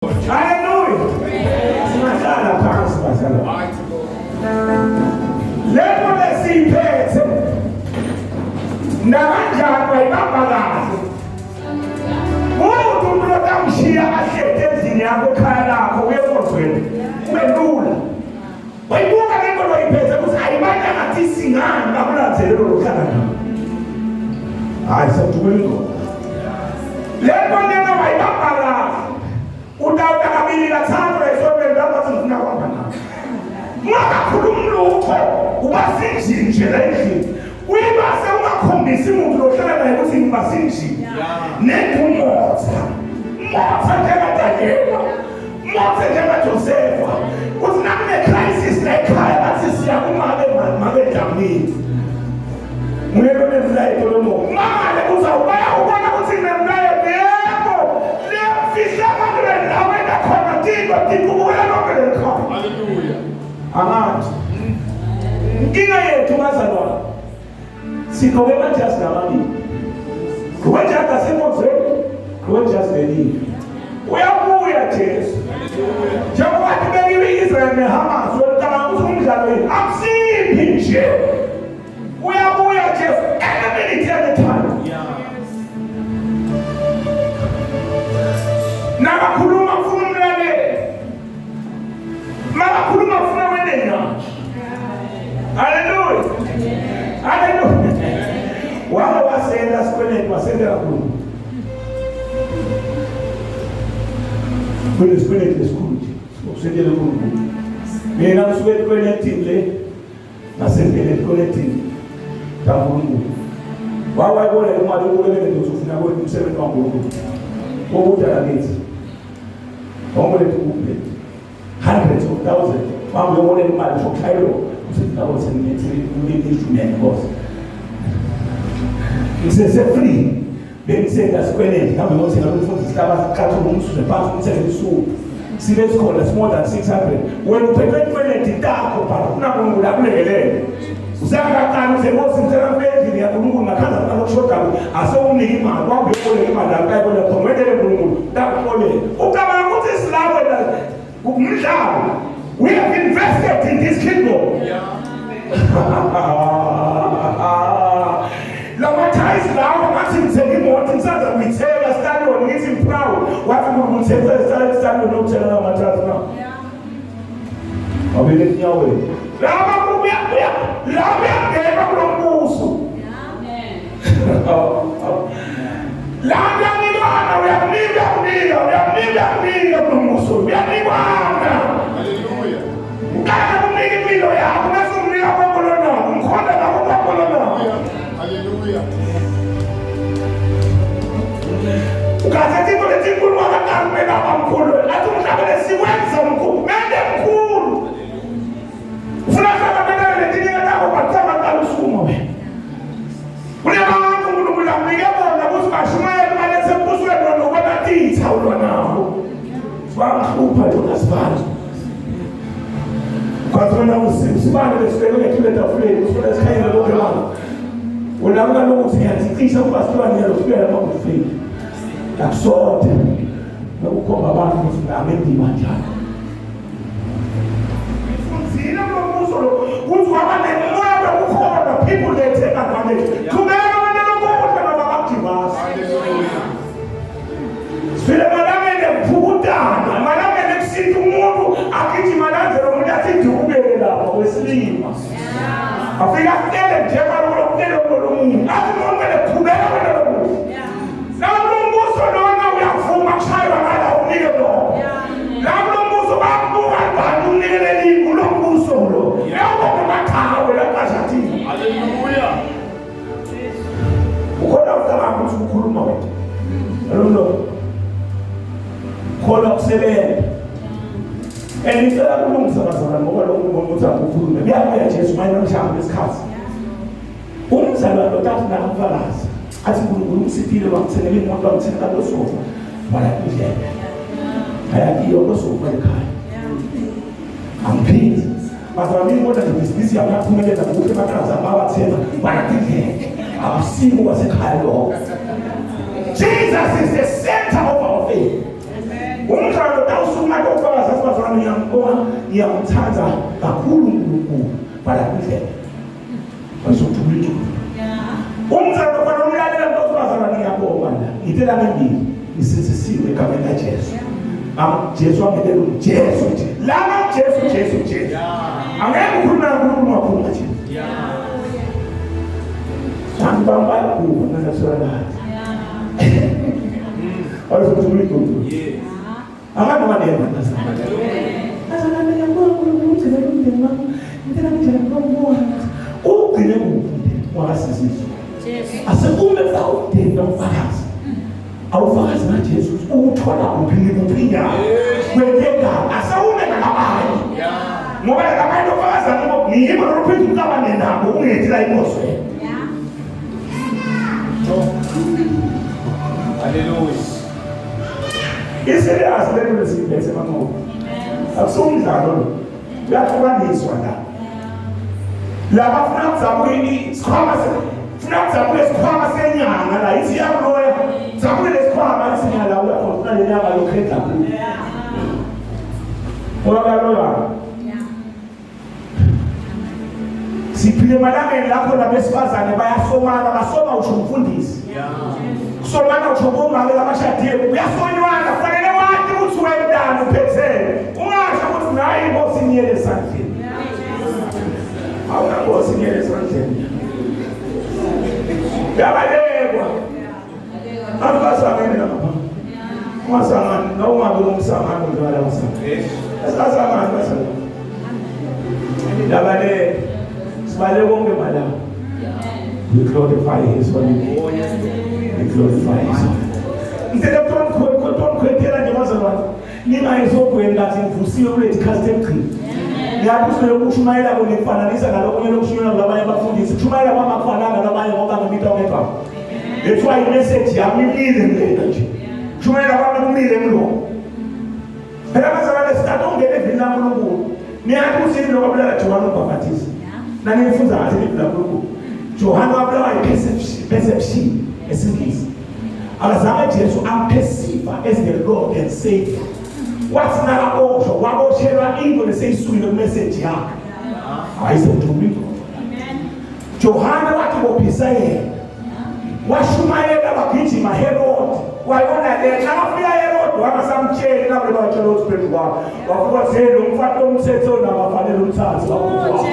Haleluya. Singahlala phansi bazalwane. Lento lesiyiphethe nakanjani wayibamba kahle. Umuntu umuntu otamshiya ahlete endlini yakho ekhaya lakho uye enkonzweni. Kube lula. Wayibuka le nto loyiphethe ukuthi ayibanyangathisi ngani bakulandzele lolo hlala nabo. Hayi siyadubula ingoma. Le nto lena wayibamba kahle. Utawuta kabili kathathu esontweni lapho athi ngifuna kuhamba nawe. Ungakhulumi lutho ubasinjini nje la endlini. Uyibase ungakhombisi muntu lohlala naye ukuthi ngibasinjini. Nedumotha. Motha njengadanyela. Mose njengaJosefa uthi nakune-crisis la ekhaya bathi siya kumake make Dlamini nguye lonemlayeto lomubi mangale uzawubaya ubona ukuthi nginemlayeto yebo liyamfihla abantu endaweni akhona tinto tikubukela lonke leli khaya. Haleluya. Angathi inkinga yethu bazalwane Sigqoke amajazi lamabili. Gqoke ijazi lasenkonzweni, gqoke ijazi lelive. Uyabuya Jesu. Njengoba kubekiwe i-Israel neHamas, wena ukuthi umdlalo yini? Akusiphi nje. Uyabuya Jesu any minute any time. Nakakhuluma ufuna umlalele. Makakhuluma ufuna wene njani? Haleluya. Haleluya. Wake wasenda sikweletu wasenda kakhulu. Kunesikweletu esikhulu nje. Usendele uNkulunkulu. Mina ngisuke ekweletini le ngasendele ekweletini kaNkulunkulu. Wawayibona le mali ukulele ukuthi ufuna kwenza umsebenzi waNkulunkulu. Okudala kithi. Wawuletha ukuphi? Hundreds of thousands. Wawuyoboleka imali usho kushayelwa. Usithi nabo sengithi ishu nenkosi. Ngisese free. Bengisenda sikweleti hambe ngothenga lo mfundisi laba siqathuka umsuze phansi umthenge usuku. Sibe sikhona it's more than 600. Wena uphethwe ikweleti takho bhala kunaNkulunkulu akulekelele. Usengakaqali uze nkosi ngicela ngifike endlini yaNkulunkulu ngakhanza kuqala okushodayo asewunike imali wawuyoboleka imali lapho ayiboleka khona wendele uNkulunkulu takuxolela. Ucabanga ukuthi sila wena umdlalo. We have invested in this kingdom. Lama-ties lawo ngathi ngithenga imoto ngisaza kuyithenga stallion ngithi ngiproud wathi uNkulunkulu uthenga stallion nokuthenga lama-ties na. Wabeka enyaweni. Laba kubuya kuya laba uyangena kulo mbuso. Amen. Laba uyanikana uyakunika uyakunika uyakunika uyakunika kulo mbuso uyanikana. Haleluya. Uqala kumnika impilo yakho bese umnika konke lonako umkhonda ngakho konke lonako. Haleluya. Ukathatha into letinkulu wakaqala baba mkhulu athi umhlaba lesiwenza mkhulu mende mkhulu ufuna hlala bentana letinika takho kwacaba qala usukuma wena kunabantu uNkulunkulu amnike bona ukuthi bashumayele balethe embusweni wona ubona titha ulwa nabo sibangihlupha yona sibani kwathi wena usibani besibeke ngethule etafuleni usifuna esikhanyele bonke abantu wena kukaloku uthi ngiyazicisha ukuba silwane ngiyalohluleka uma ngifile akusode nokukhomba abantu ukuthi nami endima njalo ngifundile kulo mbuso lo ukuthi waba nemoya wekukhona people they take advantage qhubeka wena lokudla noma bakudivasa sifile malangeni ekuphukutana malangeni ekusinta umuntu agijima alandele umuntu athi dubukele lapha wesilima afika akutele nje malokutele muntu athi umuntu qhubeka wena lokudla Lapho umbuso lona uyavuma kushaywa ngala unike lokho. Lapho umbuso bakubuka abantu unikelele kulo mbuso lo. Lapho kumaqhawe laqashathile. Haleluya. Ukhona ucabanga ukuthi ukhuluma wena. Lo. Khona ukusebenza. And ngicela kulungisa bazalwane ngoba lokhu ngibona ukuthi akukhulume. Kuyabuya Jesu manje namhlanje lesikhathi. Umzalwane lo tata nakamfakazi athi uNkulunkulu umsiphile wamthengela imoto wamthengela losofa wala indlela ayakiyo losofa ekhaya angiphindi bazalwane imoto nje ibhizinisi yami yaphumelela ngokuthi emaqhaza bawathenga wala indlela akusiko kwasekhaya lokho. Jesus is the center of our faith. Umdlalo tawusukuma kofakaza sibazalwane ngiyambonga ngiyamthanda kakhulu uNkulunkulu bhala indlela. Wazothula into. Umdlalo ofana umlalela nkosi bazalwane ngiyabonga la. Ngitela ngembili ngisindisiwe egameni laJesu. Am Jesu angenele uJesu nje. Lana Jesu Jesu Jesu. Angeke ukhulume naNkulunkulu ungakhuluma Jesu. Abantu bami bayabhubha nanasolalathi. Wazothula into. Abantu banema bazalwane. Bazalwane ngiyabonga uNkulunkulu ugcine umndeni wami. Ngicela ngijele ngibonga. Ugcine kuphi umndeni wakasizizwe? Asekume fa umndeni nomfakazi. Awufakazi ngaJesu ukuthola kuphi nikuphi nyama. Kwenzeka asewume nalabanye. Ngoba labanye ofakaza ngoba ngiyibo lophinde ucabange nabo ungethi la inkozweni. Hallelujah. Iserious lento lesiyiphethe emakhona. Akusumdlalo lo. Kuyahlukaniswa la. Laba funa kuzabuke isikhwama funa kuzabuke isikhwama senyanga la ithi iyakuloya. Zabuke lesikhwama isinyanga la uyakhona funa le nyanga yokhetha kuyo. Ngoba kuyaloya. Siphile emalangeni lapho nabesifazane bayasomana basoma usho umfundisi. Kusomana usho bomama labashadile kuyasonywana kufanele wati ukuthi wena uphethene. Ungasho ukuthi nayi inkosi inyele esandleni. Awunankosi inyele esandleni. Yabalekwa. Abantu basangene lapha. Ungasangani noma ungabe umsangano njalo awusangani. Asasangani basangani. Indaba le sibale konke malanga. We glorify his holy name. We glorify his holy name. Ngicela ukukhwethela nje bazalwane. Ningayizogweni kathi ngivusiwe kulezi khathi tekugcina. Ngiyazi ukuthi lokushumayela kunikufananisa nalokunye lokushumayela kulabanye abafundisi. Kushumayela kwami akufananga nalabanye ngoba ngimita ongedwa. That's why imessage yami imile mina nje. Kushumayela kwami kumile kuloko. Phela bazalwane sithatha ungena evini laNkulunkulu. Niyazi ukuthi yini lokho abulala Johane umbhaphathizi. Nanifunza kahle ivini laNkulunkulu. Johane wabulawa yi-perception, perception esiNgisi. Akazange Jesu amperceive as the Lord and Savior. Wathi nakaboshwa waboshelwa into leseyisukile kumessage yakhe. Hayi sewuthuma into. Johane wathi bophisa yena. Washumayela wagijima Herod. Wayona le nakafika Herod wangasamtsheli labo batshela ukuthi phezu kwakhe. Wafika wathi hey lo mfati omthetho nabafanele umthathe wakufa.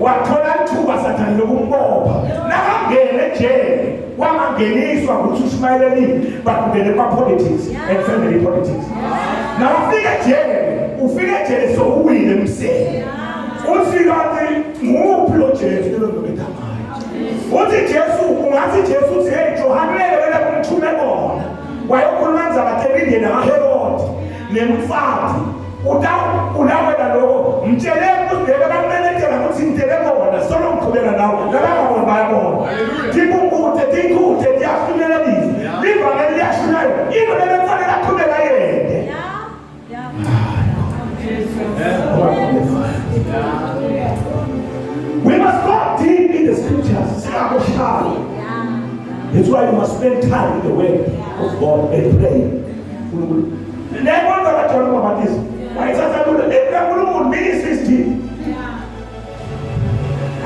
Wathola ithuba Sathane lokumbopha. Nakangena ejele wangangeniswa ukuthi ushumayelelile but ungene kwa politics and family politics. Nakafika ejele ufike ejele sowuwile emseni. Uthi kanti nguphi lo Jesu lo ngibetha ngayo? Uthi Jesu ungathi Jesu uthi hey Johane uyelekela kumthume kona. Wayokhuluma ndzaba tebindeni kaHerod nemfati. Uta ulawela lokho mtsheleni ukuthi ngeke bakumeletela ukuthi ngitele bona solo ngiqhubeka nawe labangaboni bayabona. Tibunkute tinkute tiyahlumelelisa. Livangeli liyashunyayelwa. Into lele kufanele aqhubeka yende. We must go deep in the scriptures. Singaboshaya. That's why you must spend time in the word of God and pray. Nenkonzo kaJohn uMbhaphathizi wayithatha lula. EkaNkulunkulu ministry is deep.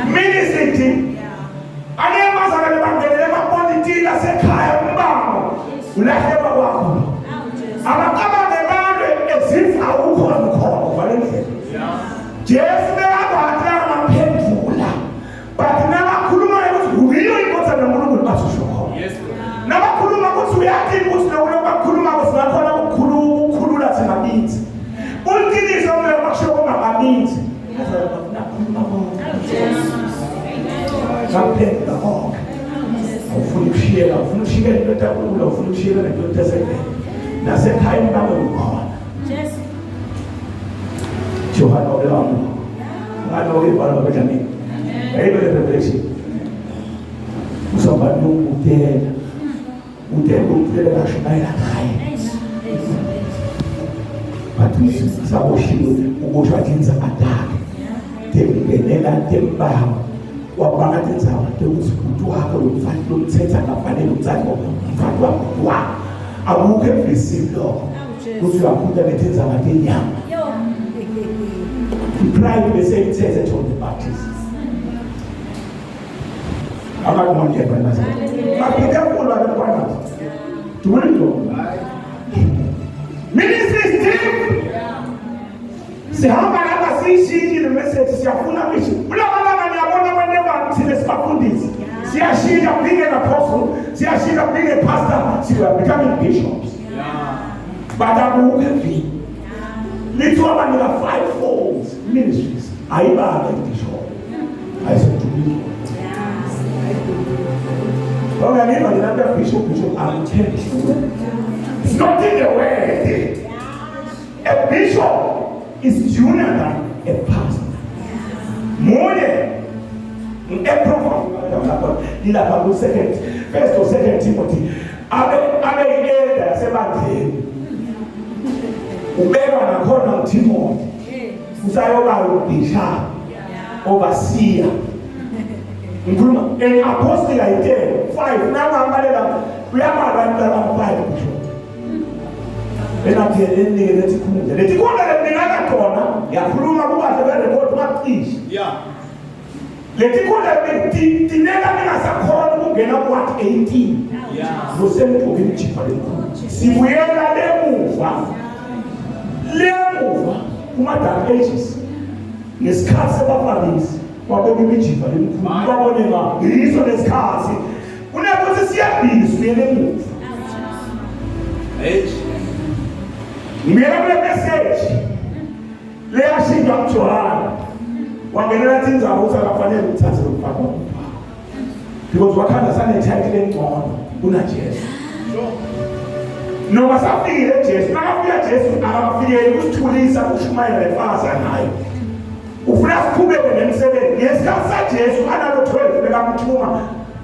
Ministry is deep. Ake bazalwane bangenele emapolitiki asekhaya umbango. Ulahlekwa kwakho. Abacabange balwe as if awukho ukhona uvale indlela. Jesu bekakwathi angamphendula. But nakakhuluma ukuthi uyiyo indodana kaNkulunkulu bathi usho khona. Yes, Lord. Nabakhuluma ukuthi uyathi ukuthi lokho bakhuluma singakhona ukukhuluma ukukhulula thina kithi. Uliqiniso ngeke bakusho kungabamithi. Nakhuluma konke. Ngaphendula konke. Awufuni ukushiyela, awufuni ukushiyela into etakulula, awufuni ukushiyela nento etasendele. Nasekhaya umbango ukhona. Johane wabulawa ngalo ibhala babeDlamini. Ayibe le revelation. Uzawuba nokudela. Udela umtela kashumayela ngaye. But saboshiwe uboshwa tindzaba takhe. Temngenela tembango. Wabanga tindzaba tekuthi ubhuti wakho lo mfati lomthetha akafanele umthathe ngoba umfati wakho wakho. Akukho evesini lokho. Ukuthi uyakhuta letindzaba tenyama. Ipride bese ithethe John the Baptist. Akakumondle bana. But be careful abantwana. Dulinto. Ministry is deep. Sihamba lapha siyishintshe le message siyafuna kuyisho. Kulabalaba niyabona kwenteka thina sibafundisi. Siyashintsha being an apostle, siyashintsha being a pastor, we are becoming bishops. But akukho endlini. Lithiwa banika five folds ministries. Ayibabe bishop. Ayiseduliwe. Onganiva nina nto bishop bishop I'm telling you. It's not in the word. A bishop is junior than a pastor. Munye eprofet ilapha ku second first or second Timothy abe abe i-elder yasebandleni ubekwa nakhona uTimothy usayoba ubishop overseer ngikhuluma an apostle ayithe 5 nangambalela uyabalwa impela 5 bishop enathi elinike lethi khundla lethi khundla lelinikana khona ngiyakhuluma kukahle kwerekhodi ungacishi Yeah. lethi khundla tineka ningasakhona ukungena kuward 18 Yeah. lusemgqoke imjiva lemkhulu sibuyela lemuva lemuva kuma-dark ages ngesikhathi sebafarisi kwabeka imijiva lemkhulu babone nga yiso lesikhathi kunekuthi siyabili sibuyele emuva Eish. ngibuyela kule message leyashintshwa kuJohane wangenela tindzaba ukuthi akafanele ukuthathe lo mfana because wakhanda sanetitle engcono kunaJesu. Sure. Noma safikile Jesu, nakafika Jesu akafikeli kusithulisa kushumayela lefaza naye ufuna siqhubeke nemsebenzi. Ngesikhathi saJesu analo 12 bekamthuma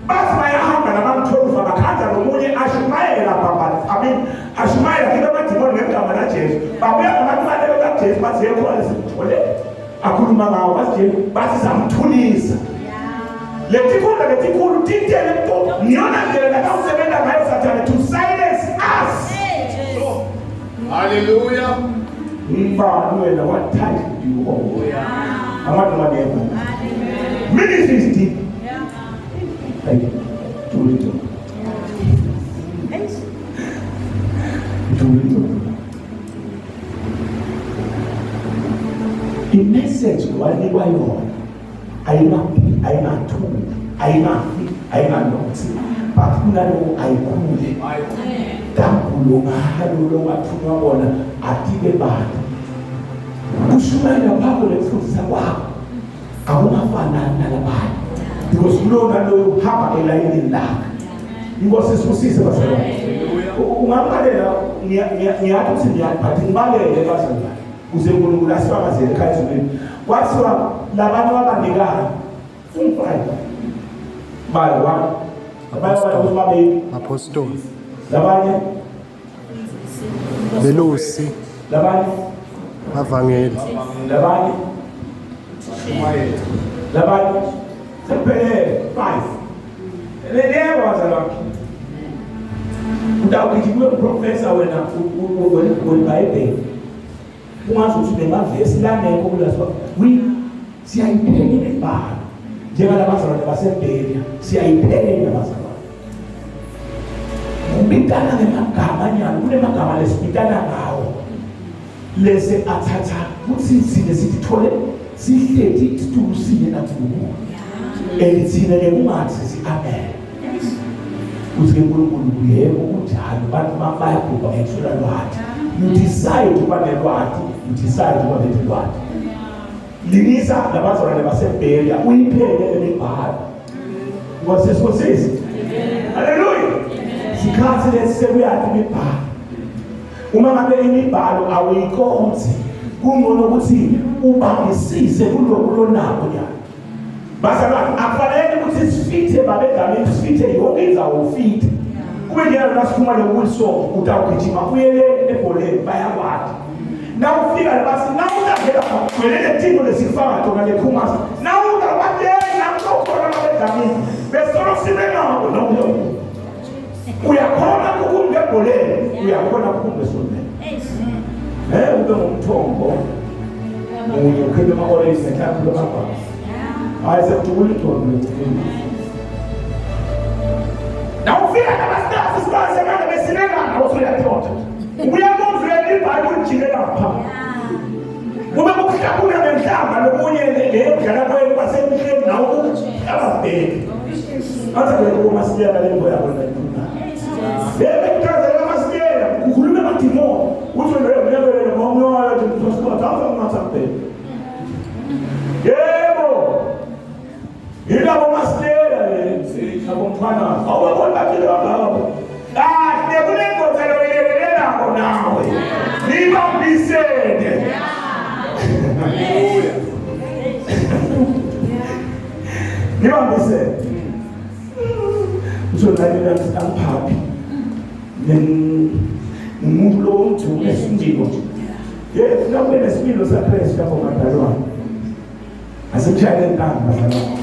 bathi bayahamba nabam-12 abakhanza nomunye ashumayela baba I mean ashumayela kibe amadimoni ngegama laJesu babuya ngabantu balelo kaJesu bathi yekho lesithole akhuluma ngawo bathi Jesu bathi samthulisa letikhulu letikhulu tintele mntu ngiyona ndlela lakawusebenza ngayo Sathane to silence us. Sure. Hallelujah. Ngibani wena? What title do you hold? Abantu baneba ministry is deep. Thank you. Tulito. Tulito. I-message wanikwa yona ayingapi ayingathuli ayingafi ayinganothi but kunaloko ayikhule tambulo ngalo lokwathunwa kona atike bantu kushumayela kwakho nekufundisa kwakho akunafanani nalabanye because kulowo naloyo uhamba elayinini lakhe. Inkosi isibusise bazalwane. Ungambalela ngiyathi ukuthi ngiyathi but ngibalele bazalwane kuze uNkulunkulu asifakazele ekhaya ezulwini. Kwathiwa labantu abanikayo fung-five bali one abanye abantu ukuthi babe Apostoli, labanye belusi, labanye bavangeli, labanye labanye sekuphelele 5 leyebo bazalwane. Utawugijima ube uprofessor wena weBhayibheli ungazi ukuthi nemavesi langekho kulazo we siyayiphenya imibhalo njengalabazalwane baseBeria siyayiphenya bazalwane kubitana ngemagama nyalo kunemagama lesibitana ngawo lese athatha kuthi thina sithole sihleti isitulo sinye naNkulunkulu and thina ke ungathi sithi amen uthi ke uNkulunkulu yebo kunjalo abantu bayabhubha ngethola lwati. You decide ukuba nelwati, you decide ukuba nelwati. Lingisa labazalwane baseBeria uyiphenye lemibhalo. Nkosi sibusise. Haleluya. Sikhathi lesi sekuyathi imibhalo uma ngabe imibhalo awuyikonzi kungcono ukuthi ubambisise kulokhu lonako nyalo. Bazalwane akufanele ukuthi sifithe babedlamini sifithe yonke indzawo ufithe kube njalo nasiphuma lokuso utawugijima uyele ebholeni bayakwati nawufika bathi nawutangela welele tinto lesifaka tona lekhumasa nawungabatela nakukhona babedlamini besolo sibe nabo no uyakhona ukungena ebholeni uyakhona ukuphuma esonweni. Eh ube ngumthombo munye ukhiphe ama-orange nenhlanhla lomagwaba. Hayi sekudubula idolo lethu. Nawufika nabasitafu sikwazi manje besinengana usuyathola. Ubuya komvela iBhayibheli ujike lapha. Kube kuhlabula ngenhlamba lokunye leyo kudlala kwenu kwasemhleni nawo ababheki. Athi ke kuma siyela le mboya yabo leyikhuluma. Lebe kuthazela amasiyela kukhuluma amadimoni. Uthi leyo ngiyabele ngomoya nje mthosiphatha awungathambeki. Yebo. Yilabo masitela le abomfana. Awubaboni baphile bangabo. Kahle kunendoda loyilekelelako nawe. Nibambisene. Hallelujah. Nibambisene. Usho naye mina angiphaphi. Ngumuntu lo omjule esimilo nje. Yes, nakube nesimilo saKristu lapho madalwane. Asimshayele intanga bazalwane.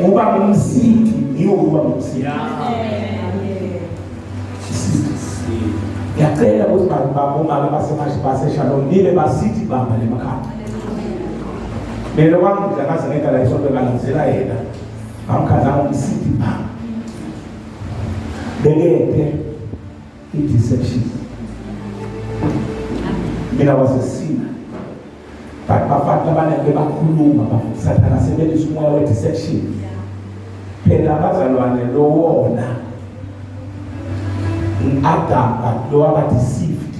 Uba ngumsiki, yiwo uba ngumsiki. Ngiyacela ukuthi bomake baseShalom nibe basithi bamba le makhaya. Mina kwangidla ngaze ngedla la isonto ngalandzela yena. Ngamkhaza ngumsiki bamba. Bekephe i-deception. Mina wasesina. But bafana abaningi bakhuluma sathana asebenzisa umoya we-deception. Phela abazalwane lowona ngu-Adam but lo waba deceived.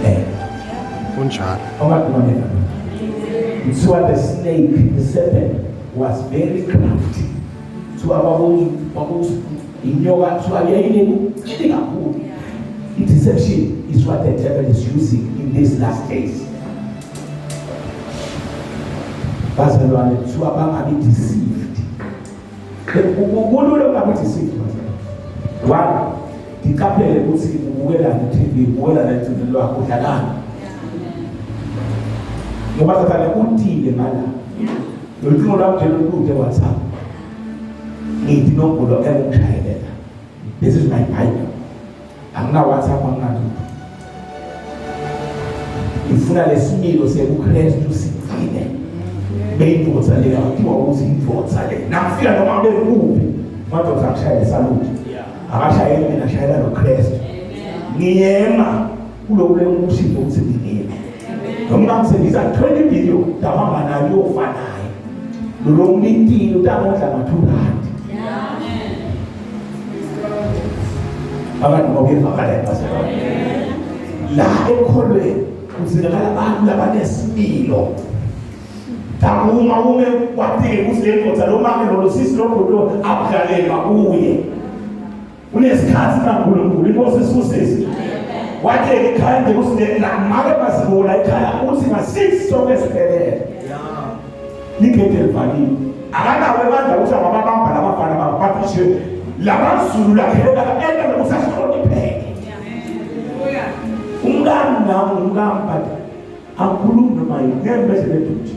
Eh. Kunjalo. Ongakumamela. Kuthiwa the snake, the serpent was very crafty. Kuthiwa kwaku inyoka kuthiwa yayinekucili kakhulu. I-deception is what the devil is using in these last days. Bazalwane kuthiwa bangabi deceived. Kulula ukungabi deceived bazalwane. One, ndiqaphele ukuthi ubukelani i-TV, ubukelani ecingweni lwakho, udlalani. Ngoba sathane utile ngala. Lolu cingo lwami nje lolude WhatsApp. Ngithi inombolo engishayelela. This is my Bible. Angina WhatsApp anginalutho. Ngifuna lesimilo sebuKristu sigcine. Beyindoda le akuthiwa ukuthi indoda le. Nakufika noma bekuphi, madoda akushayele salute. Akashayeli mina ashayela noKristu. Ngiyema kulokhu lengikushiwo ukuthi ngiyema. Noma ngisebenzisa 20 billion ndahamba nayo uyofa naye. Lo mlintile utangodla nga 2 rand. Abantu bokuvakala ebazalwane. La ekholweni kudingakala abantu labanesimilo. Takuma ume kwatike ukuthi le ndoda lo mame lo sisi lo bhuti lo akudlalelwa kuye. Unesikhathi kaNkulunkulu inkosi isibusise. Wathi ekhaya nje ukuthi make bazibona ekhaya uthi nga-6 sonke siphelele. Ligede livaliwe. Akanawo ebandla ukuthi angababamba labafana babo bathi nje labazulu lakhelela enda nokuthi ahlonipheke. Umkami nami umkami but angikhulumi noma yini ngeke bese leduthi.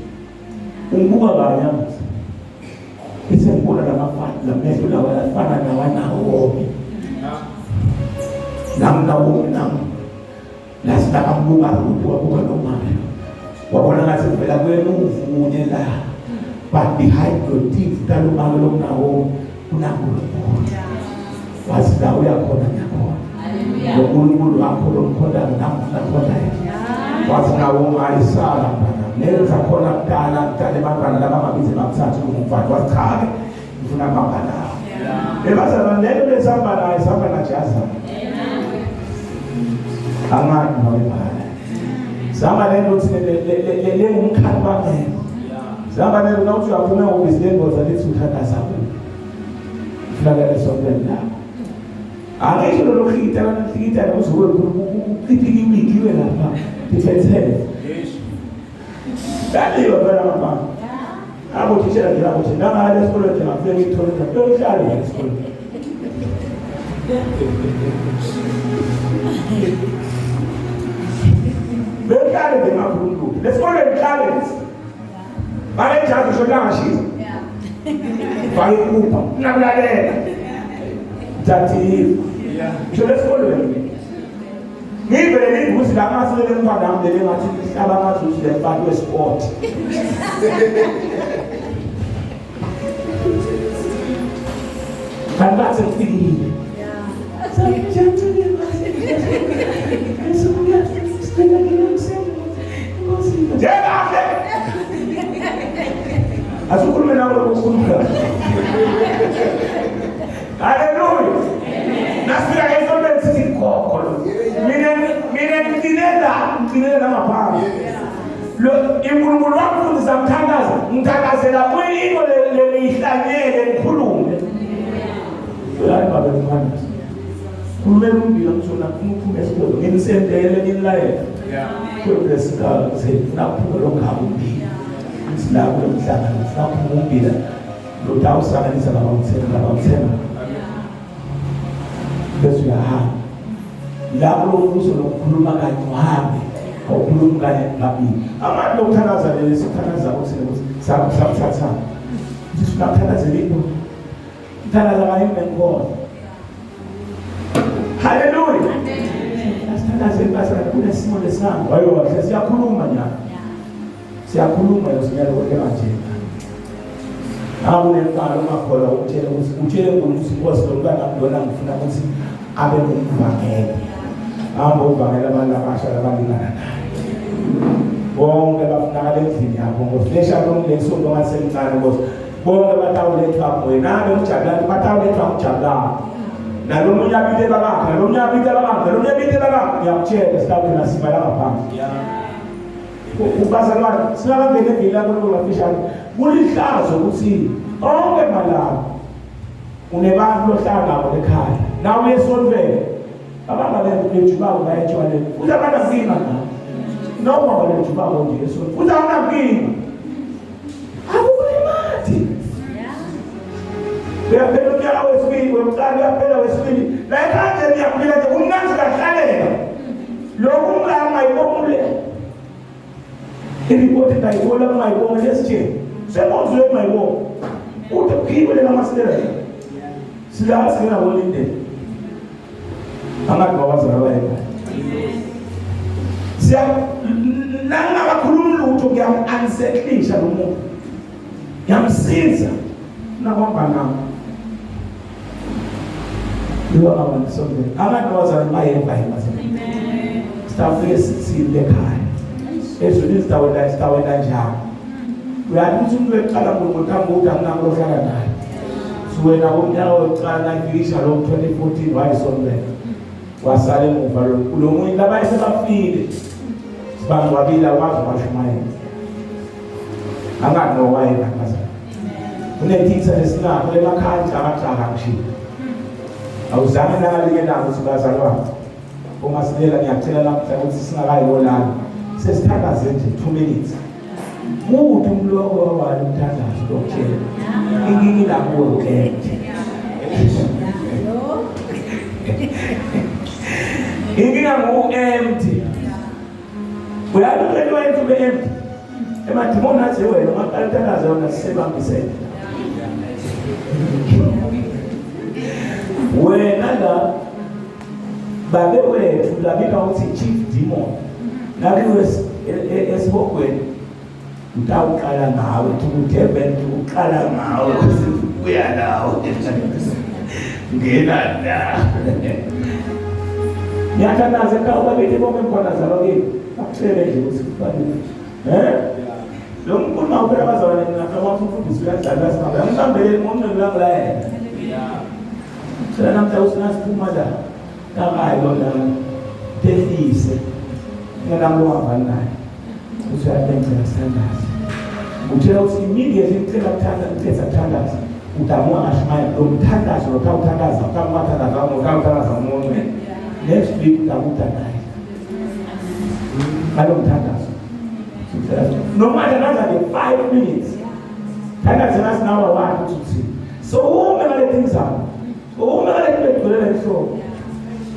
Ungibuka kanye angithi. Bese ngibona lamafana lamehlo lawa afana nawaNawomi. Nami Nawomi nami. Lasi nakambuka ukuthi wabuka nomama. Wabona ngathi kuvela kwemuvu kunye la. But behind the thief talomama lokuNawomi kunaNkulunkulu. Wathi la uyakhona ngiyakhona. Lo Nkulunkulu wakho lomkhondayo nami ngifuna khonda yena. Wathi Nawomi ayisala mntana. Ngeke sakhona kudala kudala abantwana laba bangabize bakuthathe ungumfana. Wathi cha ke ngifuna kuhamba nawe. Ebazalwane lento lesihamba nayo sihamba najaza. Angani nawe ibhala. Sihamba lento thina lengumkhathi bangekho. Sihamba lento nawuthi uyaphuma ehhovisi lendoda lithi uthandaza kuyo. Ufuna lesontweni lakho. Angisho lolo khita lana khita uzobe kukhipha imigiwe lapha. Difensele. Daliwe phela mama. Abo thishela nje lapho nje nangale esikolweni nje ngafike ngithole nje kuyohlala nje esikolweni. Behlale nje ngakhuluma. Lesikolweni hlale. Bale njazi usho langashisa. Fake ikupa. Nakulalela. Thathiva. Ngisho lesikolweni. Ngivele ngivusi la ngathi le mfana wami lele ngathi ihlaba ngathi uthi le mfana wesport. Kanti bathi ngifikile. Njengakahle. Asukhulume nawe lokukhuluma. Haleluya. Nasifika esontweni sithi gogo lo. Mina mina ngigcinela ngigcinela ngaphansi. Lo iNkulunkulu wamfundisa ngithandaza, ngithandazela kuyinto lelihlanyele ngikhulume. Uyazi baba mfundisi. Khulumela umbila ngizona ngifuna ukuphume esikolweni nginisendele nginilayela. Kulesigaba sifuna ukuphuma lo ngaba umbila. Sila kulo mhlangano ngifuna ukuphuma umbila. Lo tawusanganisa labamthenga labamthenga. Bese uyahamba. Lapho lo mbuso lokukhuluma kanye uhambe. Awukhulumi kanye kabili. Abantu lokuthandaza leli sithandaza ukuthi samthatha. Sifuna ukuthandazela into. Thandaza kanye nenkosi. Haleluya. Asithandaze bazalwane kunesimo lesihamba. Hayo kahle siyakhuluma nyana. Siyakhuluma yosinyalo kodwa kanje. Awunemfana ungakholwa ukutshela ukuthi utshele uNkulunkulu ukuthi Nkosi lo mntwana lona ngifuna ukuthi abe ngumvangeli. Hamba uvangela abantu abasha labalingana naye. Bonke bafunakala endlini yakho Nkosi. Lesha lomleso ongasemncane Nkosi. Bonke batawulethwa nguwe nami ngijabulani batawulethwa ngijabulani. Nalomunye abite babakhe, nalomunye abite babakhe, nalomunye abite babakhe. Ngiyakutshela sitawugcina sibala ngaphansi. Ubazalwane singabangena evini laNkulunkulu kafishane. Kulihlazo ukuthi onke malanga unebantu lohlala nabo ekhaya. Nawe uye esontweni. Abanga lejubako baye etshwaleni. Futhi abanankinga nabo. Noma balejubako nje esontweni. Futhi awunankinga. Akukulimati. Uyaphela unyaka wesibili, wekuqala uyaphela wesibili. La ekhaya nje niyaphila nje kumnandi kahlaleka. Lokhu ungangayibona iripoti ngayibona ungayibona lesitsheni. Senkonzo ungayibona. Uthi kuphiwe lena masilela. Sila singabona indlela. Angathi babazalwa bayekho. Siya nangakakhulumi lutho ngiyam-unsettlisha lo muntu. Ngiyamsiza nakwamba nami. Yiwa abantu sonke. Abantu abazalwane bayeva yini bazalwane. Amen. Sitafike sithini ekhaya. Ezulwini sitawenda sitawenda njani? Uyazi ukuthi umuntu weqala uNkulunkulu ukuthi anginako ohlala naye. Suwena kumnyaka wokuqala nafikisha lo 2014 wayisombela. Wasala emuva lo lo munye labaye sebafile. Sibangcwabile akwazi ukwashumayela. Angazi nowayena bazalwane. Kunetitha lesinakho emakhaya jaka ngisho. Awuzange nangalike nako ukuthi bazalwane. Uma silela ngiyacela namhla ukuthi singakayi kolala. Sesithandaze nje 2 minutes. Muphi umloko wabani umthandazo lokutshela? Inkinga ilakuwe ukhethe. Inkinga ngu-empty. Uyazi ukuthi wayenza ube empty. Emadimoni athi wena ungaqala uthandaze wona sisebambisene. Wena la babe wethu labika ukuthi chief demon nakuwe esihogweni utawuqala ngawe tukudevil uqala ngawe uya nawe ngena la ngiyathandaza ekhaya bakithi bonke ngikhona zalwa kini akucele nje ukuthi kufanele eh lo mkhulu mawuphela abazalwane mina ngicabanga ukuthi umfundisi uyadlala sihambe angibambeleli ngomnqini la yena Cela namhla uthi nasiphuma la nakayi lona tehlise nginami lohamba naye uthi uyabengcela sithandaze utshela ukuthi immediately ngicela kuthandaza ngicela kuthandaza udamuka ngashumayela lo mthandazo lo uthandaza uthandaza uthandaza umunwe next week udamuka naye ngalo mthandazo noma thandaza nge 5 minutes thandaza ngathi nawe wathi ukuthi uthini so ume ngale things uma ngale kugculela enhloko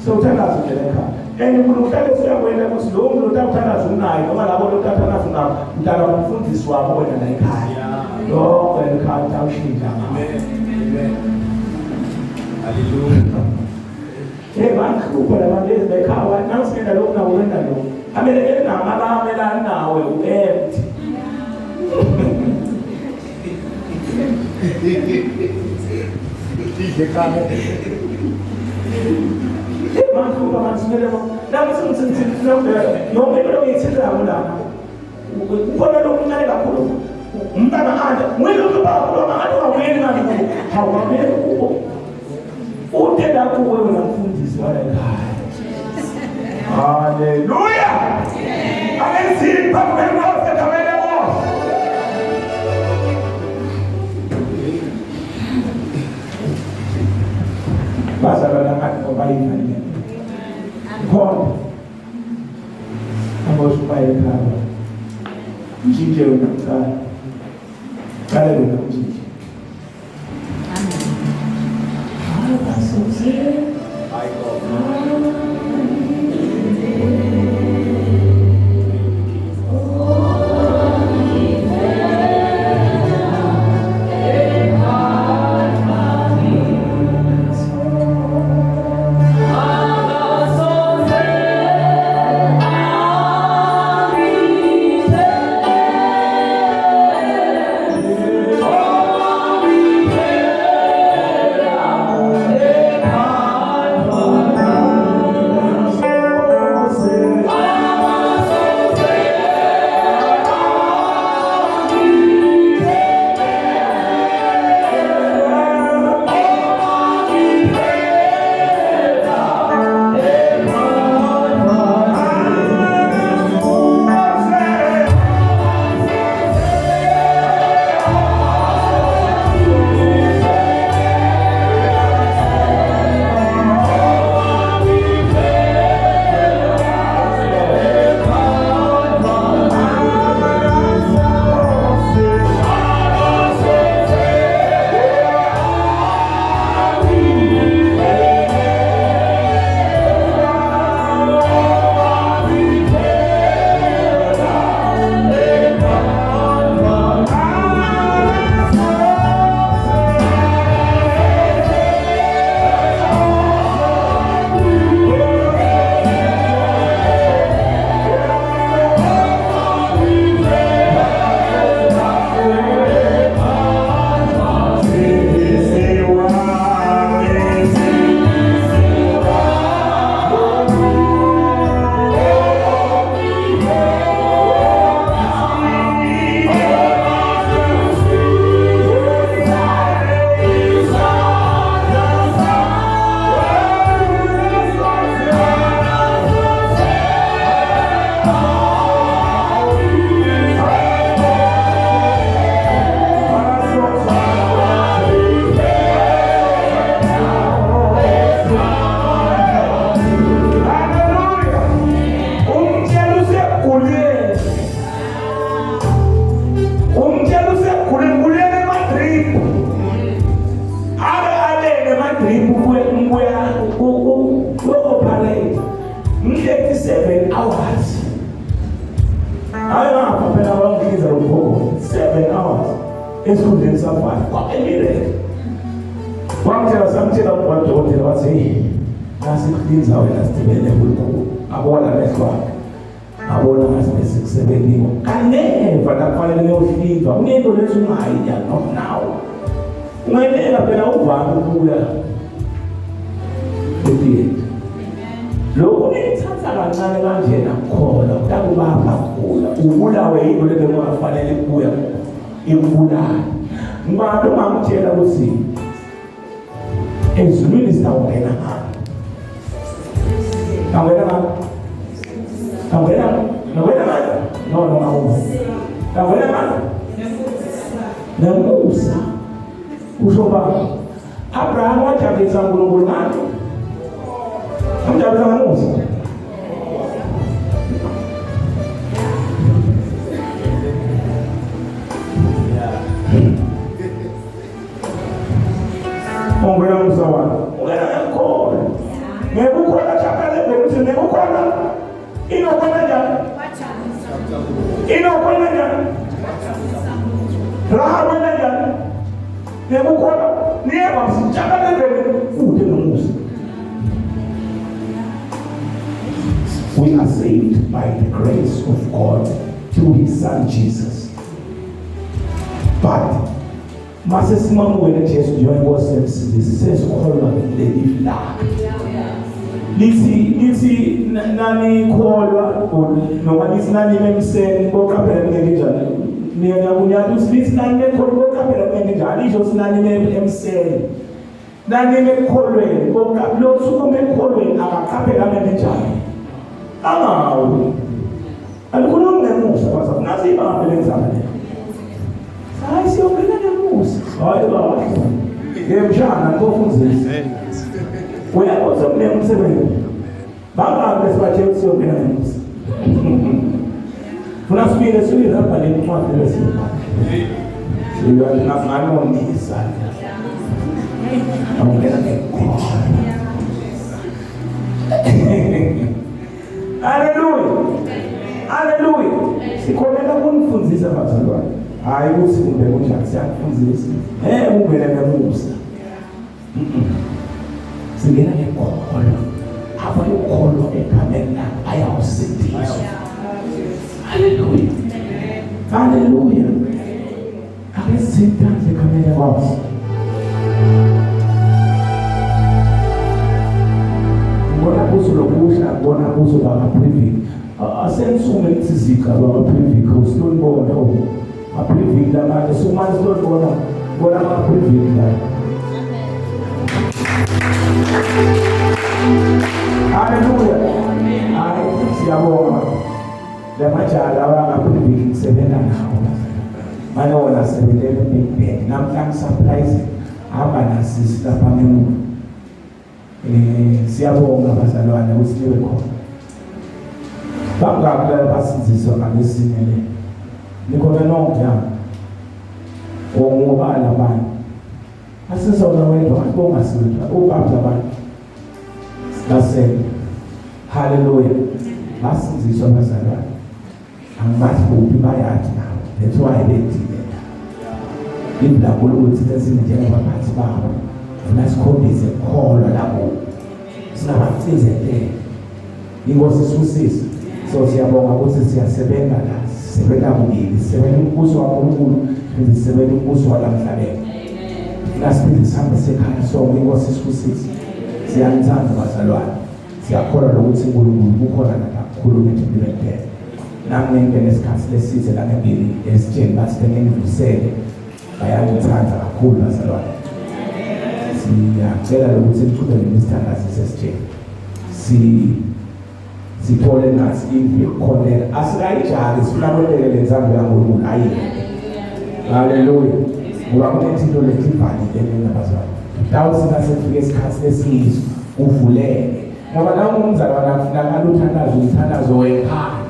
so uthandaza nje ekhaya and uNkulunkulu uhlale uyakwenda ukuthi lowo muntu otawuthandaza unaye noma labo lothathandaza unabo mntaka umfundisi wabo wena la ekhaya. Lonke ekhaya awushintsha. Amen. Amen. Hallelujah. Hey bangihlupha labantu ezibekhaya nangisinda lokhu nawo wena lo. Amele enamabamelani nawe u-empty. Idle ekhaya. Hey bangihlupha manje simele nangithi ngithi noma into ngiyithintayo lana. Ukhona lo mncane kakhulu. Umntana anje, nguyilo baba lo ngathi awuyeni ngani kubo. Hawu wamele kubo. Uthe lapho wena mfundisi wala ekhaya. Haleluya! Amenzini phambi kwenkosi egameni lenkosi. Bazalwane ngathi ngoba yini? Khona. Aboshumayela ekhaya. Mshintshe wena kuqala. Qale wena umshintshe. Amen. My God. Hallelujah. Umtshela useguleni. Umtshela useguleni kulele emadrip. Abe alele emadrip kuya ku-operate. Mhleti 7 hours. Hayi ngapha phela bangihlinza lo mgogo 7 hours esikhundleni sa-5 kwabe-miracle. Wangitshela samtshela umadokotela wathi hey nasikuhlinza wena sidibene kukhulu abona amehlo akhe abona ngathi besikusebenzile kaneva nakufanele uyohlinzwa kunento lethi ungayi ya not now ungayineka phela uvame ukubuya etheatre lokhu nithatha kancane kanjena khona kutakubamba kugula ubulawe yinto le bekungafanele kubuya ikubulale ngibani ungamtshela ukuthi ezulwini sitawungena ngani tawungena ngani tawungena ngawena ngani no no ngawuva tawungena ngani nemusa usho ba Abraham wajabulisa uNkulunkulu ngani amjabulisa ngamusa ungena musa wami ungena ngekukholwa ngekukholwa chapter 11 uthi ngekukholwa inokhona njani inokhona njani Rahab wena njani? Ngekukholwa niyeva msitshaka levele kude nomusa. We are saved by the grace of God through his son Jesus. But mase simamukele Jesu njengenkosi emsindisi sesikholwa leli lakhe. Lithi lithi nanikholwa noma lithi nani emseni boqaphela ningeke njani. Niyena kunyathi ukuthi lithi nani nekholwa boqaphela ningeke njani. Lisho ukuthi nani emseni. Nani ekukholweni lo sukume ekukholweni akaqaphela ame njani. Angawi. Alikhulumi ngemusa baza nazi ibambe lenzaba le. Hayi siyongena ngemusa. Hayi baba. Yemshana ngofundisa. Uyabona mne umsebenzi. Bangabe sibatshela ukuthi siyongena ngemusa. Funa sibile siyirabha le ncwadi lesibhala. Siyanganonisa. Awungena ngekholwa. Haleluya. Haleluya. Sikholela kunifundisa bazalwane. Hayi ukuthi kumbe kunjani siyakufundisa. Eh ungene ngemusa. Singena ngekholo. Abayokholwa egameni lakhe bayawusindiswa. Haleluya. Haleluya. Ake sithintane egameni lenkosi. Ngibona buso lokusha, ngibona buso bakaPrivik. Asenisume lithi ziga bakaPrivik, usilonibona oh. Aprivik lamanje, sumani silonibona, bona amaPrivik la. Haleluya. Hayi siyabonga. Lamajala abangaPrivik ngisebenza nawo. Manje wona sebenzela Big Bang. Namhla ngisurprise hamba nasisi lapha ngemuva. Eh siyabonga bazalwane ukuthi nibe khona. Bangaki laba basinziswa ngalesine le. Nikhona nonke ya. Ngoba labanye. Asizona wedwa bongasilwa ubaba abantu. Basele. Hallelujah. Basinziswa bazalwane. Angibazi kuphi bayathi nabo. That's why bethile. Indaba ukuthi thina njengabaphathi babo funa sikhombise ukukholwa labo. Singabacindezeli. Inkosi isibusise. So siyabonga ukuthi siyasebenza la. Sisebenza kubili. Sisebenza umbuso waNkulunkulu, siphinde sisebenza umbuso walamhlabeni. Funa siphinde sihambe sekhaya sonke inkosi isibusise. Siyanithanda bazalwane. Siyakholwa lokuthi uNkulunkulu kukhona lapha kukhuluma empilweni yethu. Nami ngingene isikhathi lesithe la ngembili esitsheni bathi ngingivusele bayangithanda kakhulu bazalwane. Siyacela lokuthi niqhubeke nisithandaze sesitsheni. Si sithole nathi indlu yokukhonela asikayijali sifuna kwenteke le ntsando kaNkulunkulu ayi haleluya ngoba kunethinto letibhalile lena bazalwane tawuthi nasefike isikhathi lesiyiso uvuleke ngoba la umzalwane akufunakala uthandazo umthandazo wekhaya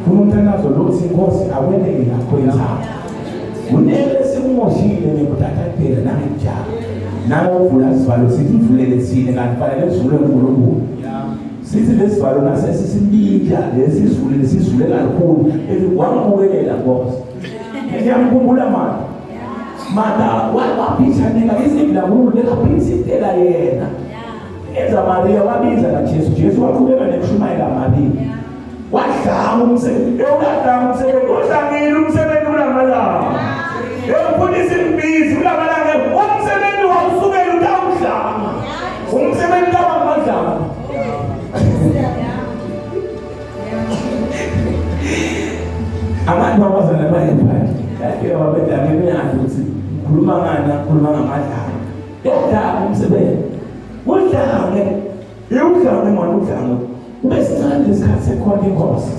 funa umthandazo lothi inkosi akwenteke lakho inthando kunele sikumoshile ngekutatadela nangekujaha nangokuvula isivalo sithi ivulele thina kanti fanele sivule uNkulunkulu sithi lesivalo nasesisimbinja lesi sivulele sisivule kakhulu wangibukelela nkosi ngiyamkhumbula manje mata waphishaneka izindla kulo lekaphithitela yena enza Maria wabiza kaJesu Jesu waqhubeka nekushumayela Maria wadlanga umsebenzi ewuladlanga umsebenzi udlangile umsebenzi kulamalanga ewufundisa imbizi kulamalanga umsebenzi wawusukela utawudlanga umsebenzi kabangadlanga abantu abazana bayephandle yafika babedlala emeyazi ukuthi ngikhuluma ngani ngikhuluma ngamadlala yadlanga umsebenzi udlange iwudlange manje udlange ube sincane isikhathi sekhona inkosi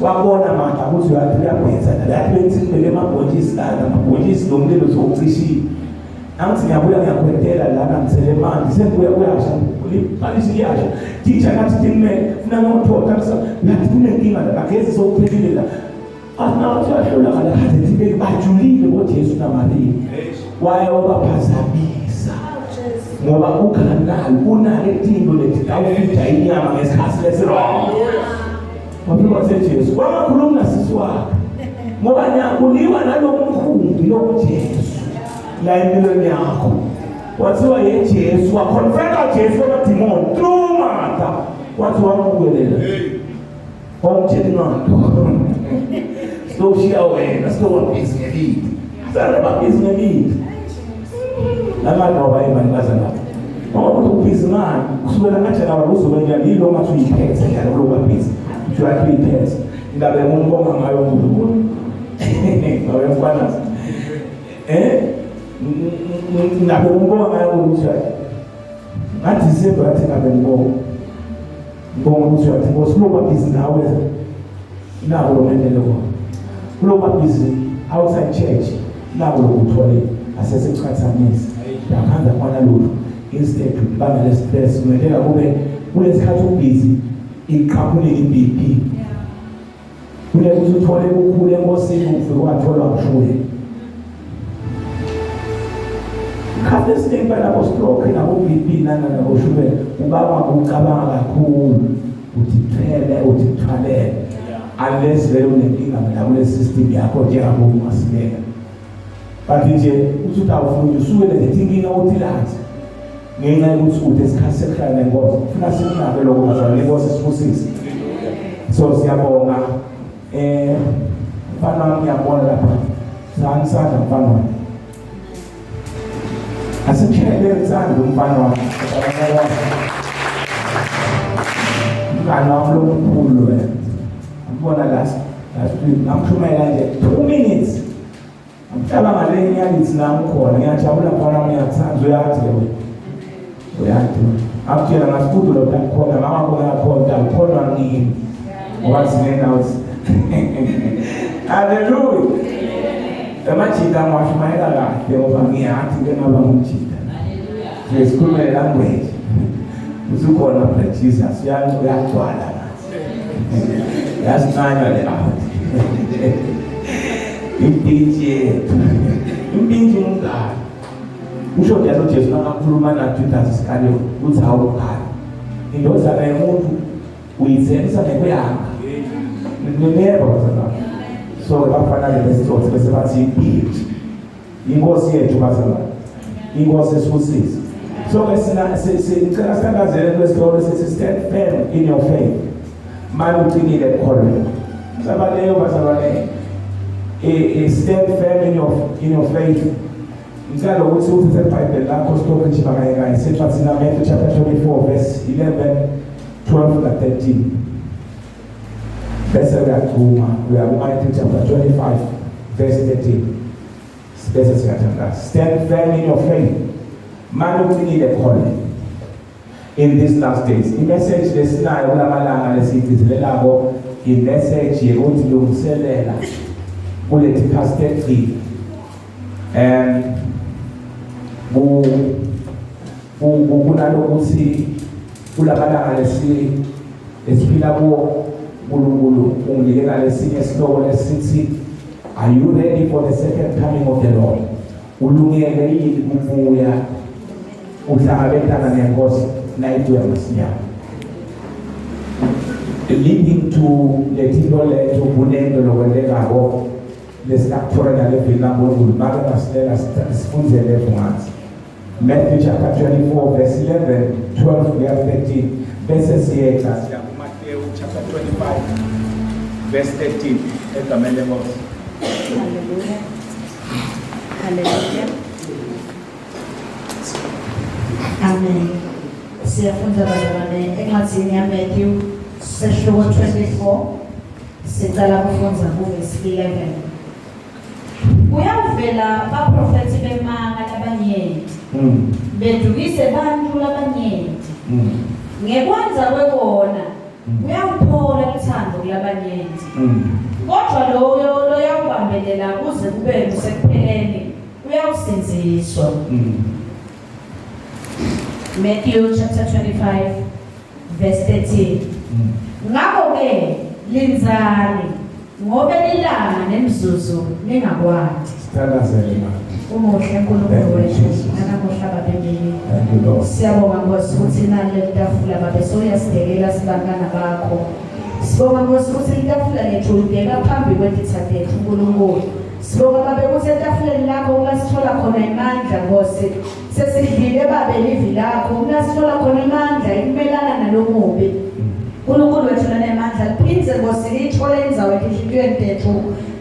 wabona manje ukuthi uyathi uyabhenza lathi benzi ngibeke amabhontshisi lana amabhontshisi lo mlilo uzowucishile angithi ngiyabuya ngiyakhwentela lana ngithele manzi sengibuya kuyasha lipalishi liyasha titsha ngathi timele funa ngiyothola ngathi kunenkinga la agezi sowuphelile la athi uyahlolakala kade thibeki bajulile boJesu naMariya waye wabaphazamisa ngoba ukhanali unale tinto leti tawufida inyama ngesikhathi lesirong wafika waseJesu wangakhulumi nasisi wakhe. Ngoba niyakuliwa nalomkhumbi lokuJesu la empilweni yakho. Wathiwa ye Jesu, waconfronta Jesu amadimoni through Martha. Wathi wamukelela. Wamtshela ingqondo. Sitoshiya wena, sitobabhizi ngelidi. Sale babhizi ngelidi. Namanje imali bazalwane. Ngoba uthi ubhizi ngani? Kusukela ngaJanuwari uzobe njani yilo ngathi uyiphethe njalo kulo babhizi. Uthi wathi uyiphethe. Indaba engumbonga ngayo uNkulunkulu. Ngabe mfana. Eh? Ngabe umbonga ngayo uNkulunkulu. Ngathi December athi ngabe ngibonga. Ngibonga ukuthi wathi Nkosi kuloba busy nawe nako lo mendele kona. Kuloba busy outside church nako lokuthole asesichathanisa. Ngaphandle kwana lutho instead ubangela stress kungenteka kube kulesikhathi ubusy iqhaphulile iBP. Kule ukuthi uthole ukukhula enkosini ufike watholwa ngishuye. Khathi esiningi balabo stroke nabo BP nana nabo shukela ubaba ucabanga kakhulu uthi thwele uthi thwalele unless vele unenkinga mina kule system yakho njengabo ungasibeka but nje uthi utawufunda usuke le inkinga utilazi ngenxa yokuthi ude isikhathi sekuhlala nenkosi funa sikunake lokho bazalwane inkosi isibusise so siyabonga eh mfana wami ngiyabona lapha sani sandla mfana wami asikushayele isandla umfana wami mngani wami lomkhulu wena ngibona last last week ngamshumayela nje 2 minutes Ngicabanga ngale ngiyakithi nami khona ngiyajabula khona ngiyakuthanda uyazi ke wena. Uyazi. Akutshela ngasikudu lo khona mama khona khona khona ngini. Ngoba singena uthi. Hallelujah. Emajita ngiwashumayela kahle ngoba ngiyathi ke ngaba ngumjita. Hallelujah. Sikhulume language. Usukhona phela Jesus uyagcwala ngathi. Yasincanywa le out. Impintshi yethu. Impintshi umngane. Usho njalo uJesu nakakhuluma naJudas Iscariot uthi hawu mngane. Indodana yomuntu uyithengisa ngekuyanga. Niyeva bazalwane. So bafana ke besitsotsi bese bathi impintshi. Inkosi yethu bazalwane. Inkosi isibusise. So ke sina sicela sithandazele kwesihloko sithi stand firm in your faith. Manje uqinile ekukholweni. Mhlaba leyo bazalwane stand firm in your faith. Ngicela ukuthi uthathe iBhayibheli lakho silokhu nje kanye kanye sencwadini Matthew chapter 24 verse 11 12 na 13. Bese uyagcuma uya ku-Matthew chapter 25 verse 13. Bese siyathandaza. Stand firm in your faith. Manje uqinile ekukholweni. In these last days. I-message lesinayo kulamalanga lesiyigcizelelako i-message yokuthi lungiselela kulethi past egcina. Kunalokuthi kulamalanga lesiphila kuwo uNkulunkulu unginikela lesinye isihloko lesithi are you ready for the second coming of the Lord? Ulungele yini kubuya uhlangabetana nenkosi nayibuya masinyane? Leading to lethinto lethu kunento lokwentekako lesinakuthola nalevini laNkulunkulu make masilela sifundzele ngathi Matthew chapter 24 verse 11 12 kuya 13 bese siyeca siya kuMateyu chapter 25 verse 13 egameni lenkosi. Hallelujah. Hallelujah. Amen. Siyafunda bazalwane encwadini yaMatthew sehluko 24 sicela kufundza kuvesi 11. Kuyawuvela baprofethi bemanga labanyenti bedukise bantfu labanyenti. Ngekwenza kwekona kuyawuphola luthando kulabanyenti. Kodwa loyo loyawubambelela kuze kube kusekupheleni uyawusindziswa. Matthew chapter 25 verse 13. Ngakho-ke lindzani ngobe lilanga nemzuzu ningakwati. Sithandazele manje. Umuhle Nkulunkulu Thank you, wethu Jesus. nanamuhla babemini. Thank you Lord. Siyabonga Nkosi ukuthi naleli tafula babe soyasidekela sibantwana bakho. Sibonga Nkosi ukuthi itafula lethu ulibeka phambi kwetitha tethu uNkulunkulu. Sibonga Babe ukuthi etafuleni lakho uma sithola khona imandla Nkosi. Sesidlile Babe livi lakho uma sithola khona imandla ekumelana nalomubi. uNkulunkulu wethu lonemandla liphindze Nkosi liyithole indzawo etinhlitiyweni tethu.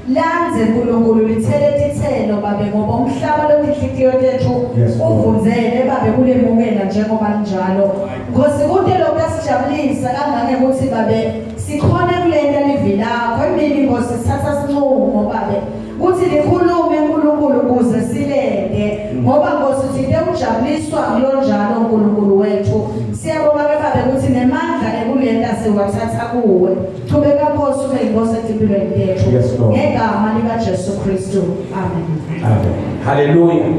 Landze Nkulunkulu lithele titselo Babe ngoba umhlaba lotinhlitiyo tethu Yes, Lord. uvundzele Babe kulemukela njengoba linjalo. Nkosi kute lokuyasijabulisa kangangekuthi Babe sikhone kulenta livi lakho emini Nkosi sithatha sinqumo Babe kuthi likhulume uNkulunkulu ukuze silende ngoba Nkosi sithe ujabuliswa ngilonjalo uNkulunkulu wethu. Siyabonga ke Babe ukuthi nemandla ekulenta siwathatha kuwe. Chubeka Nkosi ube inkosi empilweni yethu. Yes, Lord. Ngegama lika Jesu Kristu. Amen. Amen. Hallelujah.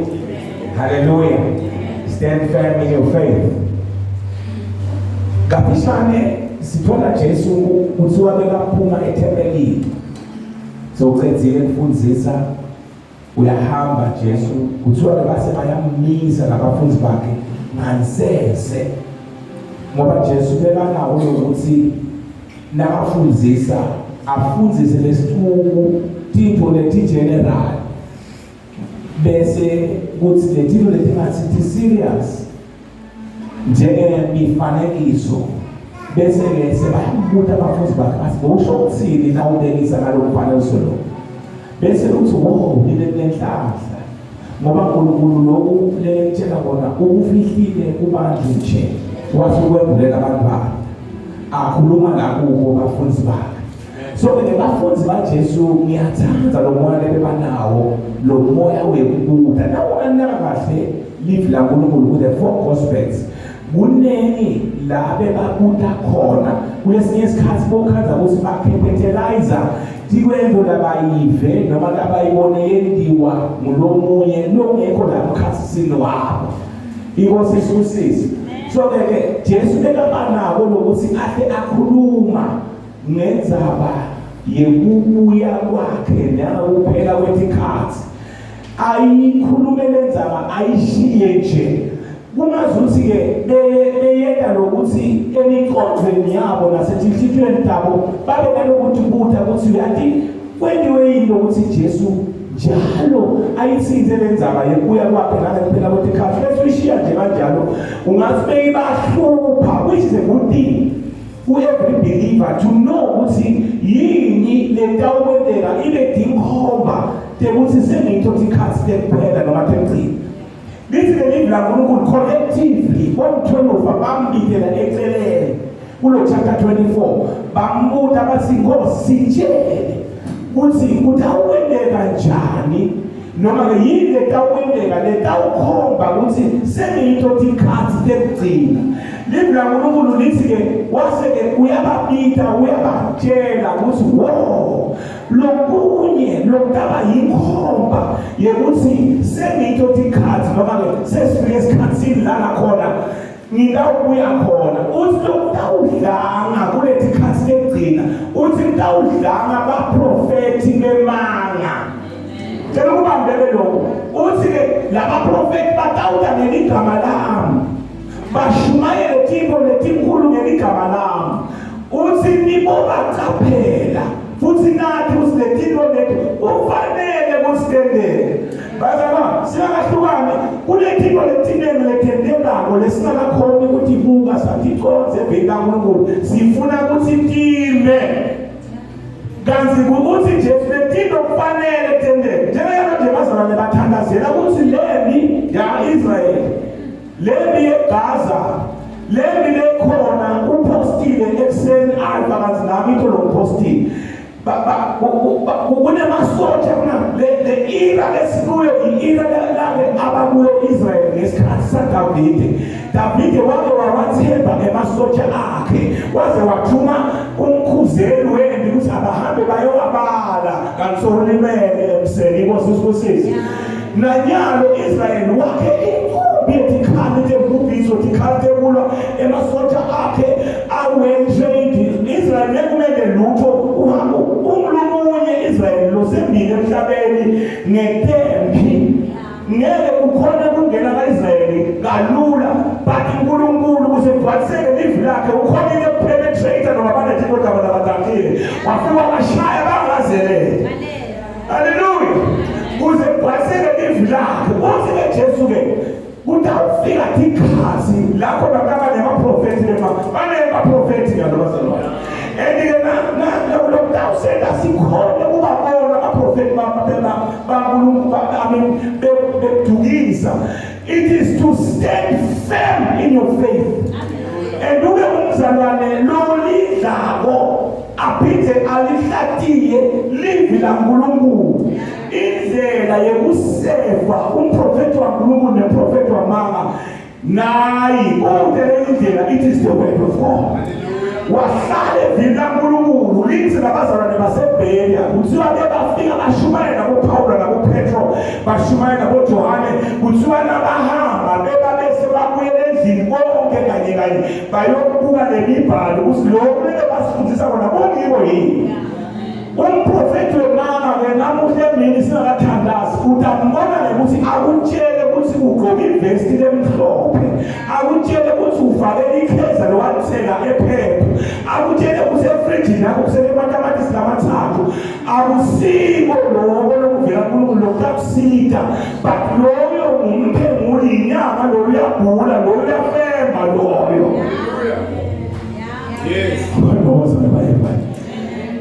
Hallelujah. Stand firm in your faith. Kafishane sithola Jesu kuthiwa bekaphuma ethempelini. Sewucedzile kufundzisa uyahamba Jesu kuthiwa ke base bayamnisa nabafundi bakhe ngansese ngoba Jesu bekanawo lokuthi nakafundzisa afundzise lesicuku tintfo leti-general bese kuthi letintfo letingathi ti-serious njengemifanekiso bese-ke sebayambuta abafundi bakhe bathi bowusho ukuthini na ubekisa ngalo mfanekiso lo bese uthi wo nine nenhlanhla ngoba uNkulunkulu lokhu lengitshela kona ukufihlile kubantu nje wathi ukwembulela abantu bakhe akhuluma nakubo bafundi bakhe. So ke bafundi baJesu ngiyathanda lo moya lebebanawo, lo moya wekubuta. Nawunganaka kahle livi laNkulunkulu ku the four gospels, kuningi la bebabuta khona. Kulesinye isikhathi bokhandza ukuthi bakhephetelizer tikwento labayive noma labayibone yentiwa ngulomunye longekho la mkhathini wabo. Inkosi isibusise. So ke ke Jesu bekabanako lokuthi ahle akhuluma ngendzaba yekubuya kwakhe nangokuphela kwetikhathi. Ayikhulume lendzaba ayishiye nje. Kungazuthi ke beyenta lokuthi emicondweni yabo nasetinhlitiyweni tabo babe nalokuthi buta ukuthi uyati kwentiwe yini lokuthi Jesu njalo ayithinte le ndzaba yekubuya kwakhe nangekuphela kwetikhathi bese uyishiya nje kanjalo ungathi beyibahlupha, which is a good thing ku-every believer to know ukuthi yini letawukwenteka ibe tinkhomba tekuthi sengiyitho tikhathi tekuphela noma tekugcina. Lithi leli laNkulunkulu collectively on-12 bambikela eceleni kulo chapter 24 bambuta bathi Nkosi sitshele kuthi kutawukwenteka njani noma ke yini letawukwenteka letawukhomba ukuthi sengiyitho tikhathi tekugcina. Livi laNkulunkulu lithi ke wase ke uyababita uyabatshela ukuthi wo lokunye lokutaba yinkhomba yekuthi sengiyitho tikhathi noma ke sesifike esikhathini la ngakhona ngitawubuya khona. Uthi lokutawudlanga kuleti khathi tekugcina, uthi kutawudlanga baprofethi bemanga. Cela ukubambele lokho. Uthi ke laba profethi batawuta ngeligama lami bashumayele tintfo letinkulu ngeligama lami. Uthi nibobacaphela futhi nathi ukuthi letintfo leti kufanele kusitendele. Bazalwane, singakahlukani kunetintfo letinengi letentekako lesingakakhoni kutibuka saticondze eveni laNkulunkulu. Sifuna kutsi time kanti ukuthi nje letintfo kufanele tenteke. Njengayalo nje bazalwane bathandazela kutsi lempi ya-Israyeli, lempi yeGaza, lempi lekhona upostile ekuseni alpha kanti nami into lo ngipostile kunemasotsha kuna le era lesikuyo i-era lake abakuyo Israel ngesikhathi saDavide. Davide wake wawathemba emasotsha akhe waze wathuma umkhuzeli wempi ukuthi abahambe bayowabala kanti solimele emseni. Inkosi isibusise. Nanyalo Israel wakhe inkumbi yetikhali tembubhiso, tikhali tekulwa, emasotsha akhe a-well trained. Israel nekumele lutho uhambo umlumunye Israel losembili emhlabeni ngetempi ngeke ukhona kungena kaIsrayeli kalula, but uNkulunkulu kuze kugcwaliseke livi lakhe ukhonile ukupenetrate noma banethinto labo labathathu. Bafika bashaya bangazelele. Haleluya. Kuze kugcwaliseke livi lakhe. Uthi ke Jesu ke kutawufika tikhathi la khona kaba nemaprofethi lema banemaprofethi ngalo bazalwane. And ke na na lokutawusenda sikhone kubabona abaprofethi baNkulunkulu I mean bedukisa. It is to stand firm in your faith. And ube umzalwane lolidlako aphinde alihlatiye livi laNkulunkulu. Indlela yekusefa umprofeti waNkulunkulu neprofeti wamanga nayi kude le indlela, it is the word of God. Wahlale evini laNkulunkulu lithi labazalwane baseBeria kuthiwa bebafika bashumayela naboPawula naboPetro bashumayela naboJohane kuthiwa nabahamba beba bese babuyela endlini bonke kanye kanye bayobuka le mibhalo ukuthi lokhu bebasifundisa kona kungiko yini. Umprofeti wemanga ke namuhla emini singakathandazi utambona ngekuthi akutshele ukuthi ugqoke ivesti lemhlophe, akutshele ukuthi ufake ikheza lowalithenga ephepha, akutshele ukuthi efrijini yakho kusele amatamatisi lamathathu. Akusiko lokho lokuvela kuNkulunkulu lokuyakusita, but loyo ngumphenguli inyama, loyo uyagula, loyo uyafemba loyo. Yes.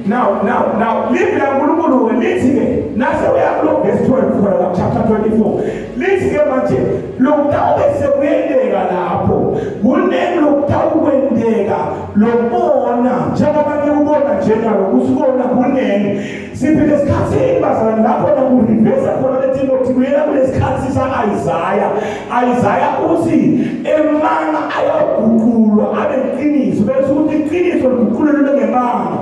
Now, now, now, livi laNkulunkulu lithi ke nase uya kulo verse 12 khona la chapter 24 lithi ke manje lokutawube sekuyenteka lapho kunengi lokutawukwenteka lokubona njengoba ngikubona njengalo kusibona kunengi siphile esikhathini bazalwane lapho nakurivesa khona letinto tibuyela kulesikhathi sa-Isaya. Isaya uthi emanga ayaguqulwa abe iqiniso bese ukuthi iqiniso liguqulelwe ngemanga.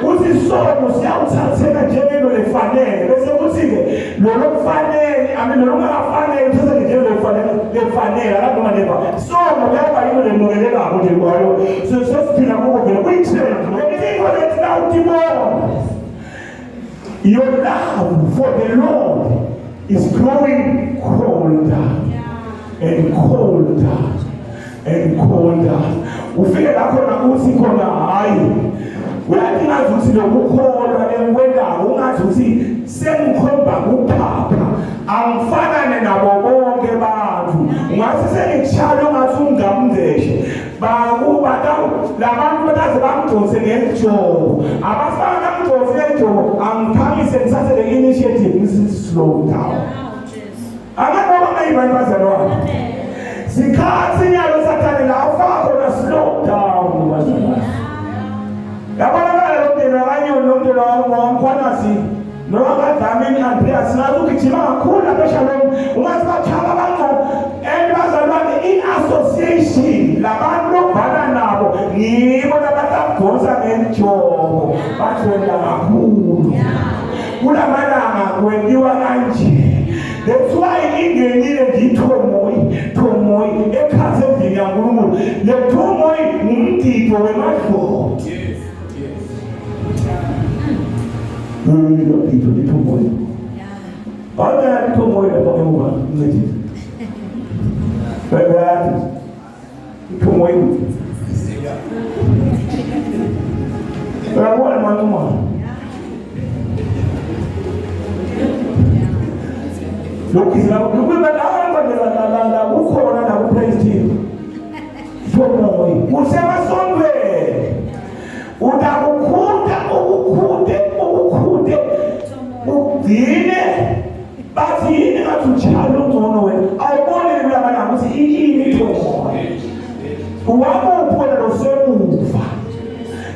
Uthi isono siyawuthatheka njengento lefanele bese kuthi-ke lolo kufanele I mean lolo kungakafanele uthatheke njengento lefanele lefanele akanoma neva sono kuyaba yinto lemukelekako nje kwayo sesiphila kuko vele kuyi-trend into lethi nawutibona your love for the Lord is growing colder and colder and colder. Ufike la khona uthi khona hayi uyathi ngazi ukuthi lokukholwa engikwendako ungazi ukuthi sengikhomba kuphapha angifanane nabo bonke bantu ungathi sengikushaya ungathi ungamndeshe bakuba labantu bataze bamdonse ngejobo abafana bamdonse ngejobo angiphamise ngithathe le initiative ngithi slow down. Akanoma ngayibantu bazalwane sikhathi nyalo sathane la ufaka khona slow down bazalwane. Yabonakala lo mndeni wakanyoni lo mndeni waMkhwanazi nowakaDlamini Andreas ngathi ugijima kakhulu lapha eShalom ungathi bachaba abantu and bazalwane i-association labantu lokubhala nabo ngibo labatakudonsa ngenjobo bathwenda kakhulu kulamalanga kwentiwa kanje. That's why ingenile nje ithomoyi thomoyi ekhathi endlini yaNkulunkulu. Le thomoyi ngumgido wemadloti. Yes. Yes. Lolo lithomoyi. Bana lithomoyi lapha emuva ncedise. Bayathi ithomoyi. Uyabona manquma. Lokhu la kukhona la ku praise team. Thomoyi usemasontweni utakukhuda ukukhude ukukhude ugcine bathi yini ngathi ujalo ungcono wena awuboni kulabantu ukuthi iyini ithomoyi uwakuphi wena losemuva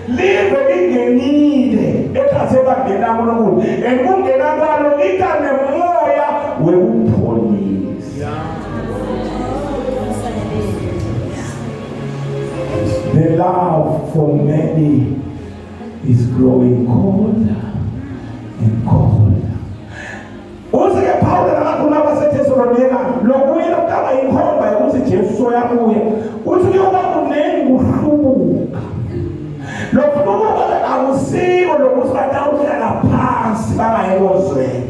live lingenile ekhathi ebandleni laNkulunkulu and kungena kwalo lita nemoya wekupholisa. The love for many is growing colder and colder. Uthi ke Paul nakakhuluma kwaseThesalonika lokuye lokutaba inkhomba yokuthi Jesu soyabuya uthi kuyoba kunengi kuhlubuka. Lokuhlubuka akusiko lokuthi batawuhlala phansi bangayengozweni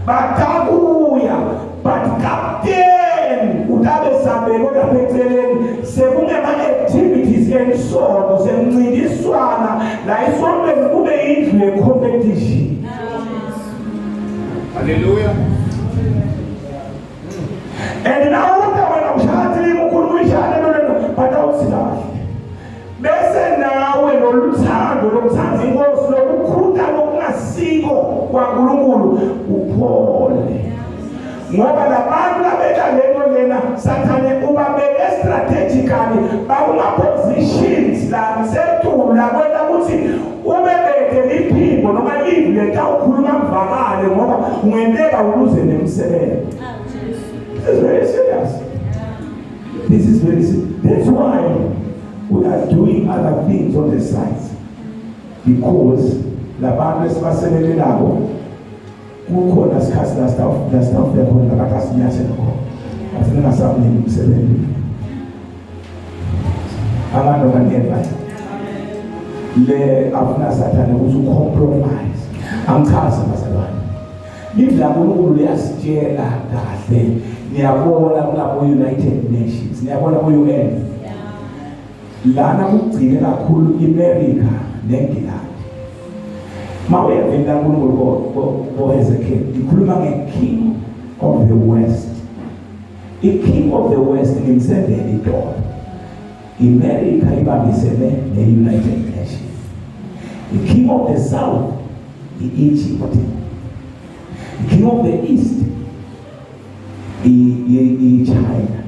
batabuya but captain utabe sabekwe lapha eceleni sekungema-activities ensono sencintiswana la esontweni kube indlu. Hallelujah. And now uthi wena ushaya limi ukhuluma ishaya lento but awuthi kahle. Bese nawe loluthando lokuthanda inkosi lokukhuta lokungasiko kwaNkulunkulu uphole. Ngoba labantu labeka lento lena Sathane ubabeke strategically bakuma positions la setulu la kwenta ukuthi ube bede liphimbo noma livi letawukhuluma kuvakale ngoba ungenteka uluze nemsebenzi. This is very serious. This is very serious. That's why we are doing other things on the side. Because labantu esibasebelelako kukhona isikhathi la staff la staff yakhona la kasinyathela khona. Athi ningasamniki umsebenzi. Abantu baniyeva. Le afuna Sathane ukuthi ucompromise. Angichaze bazalwane. Livi laNkulunkulu liyasitshela kahle. Niyabona kulabo United Nations, niyabona ku-UN. Lana kugcine kakhulu iMerica neNgilandi. Mawuyevini laNkulunkulu boHezekiel, ikhuluma nge-King of the West. I-King of the West ngimsendele itolo. IMerica ibambisene ne-United Nations. I-King of the South i-Egypt. I-King of the East i-China.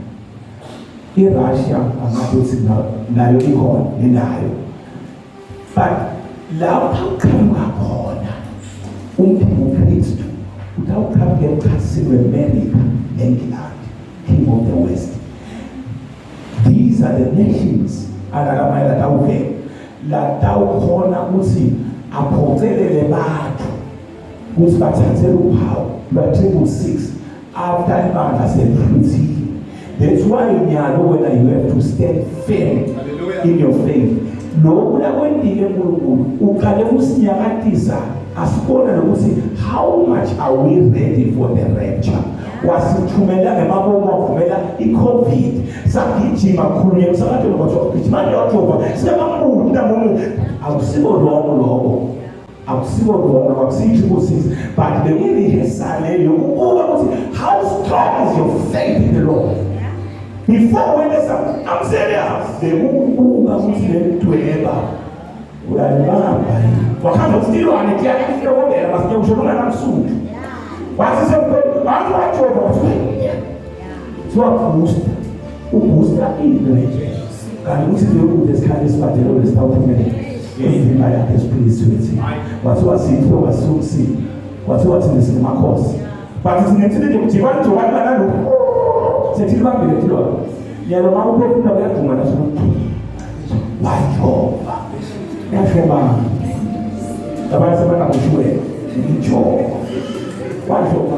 I-Russia angathi nayo ikhona ninayo. But lapha uqhamuka khona umphiko Kristu utawuqhamuka emkhathini weMerica neNgilandi, King of the West. These are the nations alakamanye latawuvela latawukhona ukuthi aphocelele bathu ukuthi bathathe uphawu lwa-666 after ibandla selihluthiwe. That's why nyalo wena you have to stand firm Hallelujah. in your faith. Lokhu lakwentile uNkulunkulu uqale kusinyakatisa asibona nokuthi how much are we ready for the rapture. Wasithumela ngemabomu wavumela i-COVID sagijima khulunywa emsakazweni kwathiwa gijima niyojova sinamambuti namungu akusiko wrong lokho akusiko wrong lokho akusiyi-triple six but bekuyi-rehearsal leyo yokubuka ukuthi how strong is your faith in the Lord before wena. I'm serious, bekubuka ukuthi lelidweba uyalibamba yini wakhamba usilwane kuyakufika masinya usho unganamsuthu wathi sekuphela wathi wajova wathi siwaboosta uboosta into nje kanti ukuthi leyo esikhathi esibadelo lesitawuphumelela ngendima yakhe esiphilisiwe wathiwa sithiwe wasukusile wathiwa thina singamakhosi but sinethile nje kujikwa nje nalokhu sethi libambile thilwa yena uma uphefumula uyaduma naso wajova yashobana abanye sebangakushuwela ngijova wajova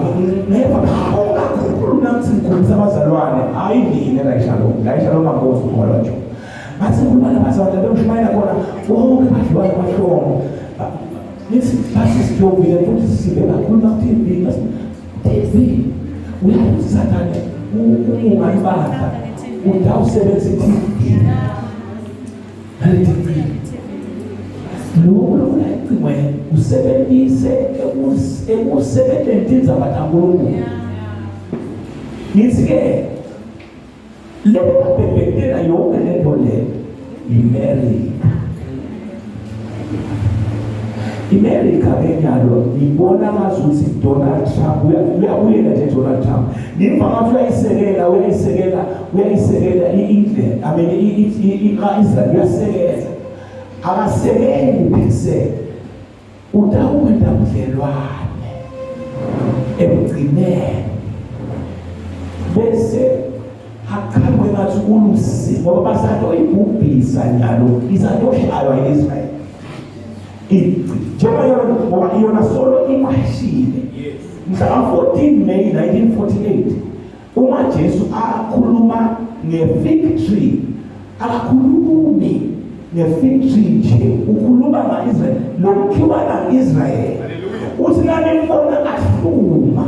ngeva kakhulu nathi ngikhulisa abazalwane hayi mina la ishalom la ishalom angozi ukuba lwajova bathi ngikhuluma nabazalwane bengishumayela khona bonke badliwa amahlongo nithi bathi sijovile futhi sibe kakhulu ku-TV TV uyazi Sathane unga ibandla utawusebenzisa i-TV nale TV lokhu lokulayicingweni usebenzise ekusebenzeni tindzaba taNkulunkulu. Ngithi-ke le babhebhetela yonke lento le iMerica. iMerica ke nyalo ngibona ngazuthi Donald Trump uyabuyela nje Donald Trump ngimva ngathi uyayisekela uyayisekela uyayisekela i-England, I mean i-Israel uyasekela akasekeli phese utawukwenta budlelwane ekugcineni bese aqhamuke ngathi ulusi ngoba basatoyibhubhisa nyalo isatoshaywa i-Israel njengoba yona ngoba iyona solo ikhweshile mhla ka-14 May 1948 uma Jesu akhuluma nge-fig tree akakhulumi nge-fig tree nje ukhuluma nga-Israel lokhiwa na-Israel uthi nanimbona ahluma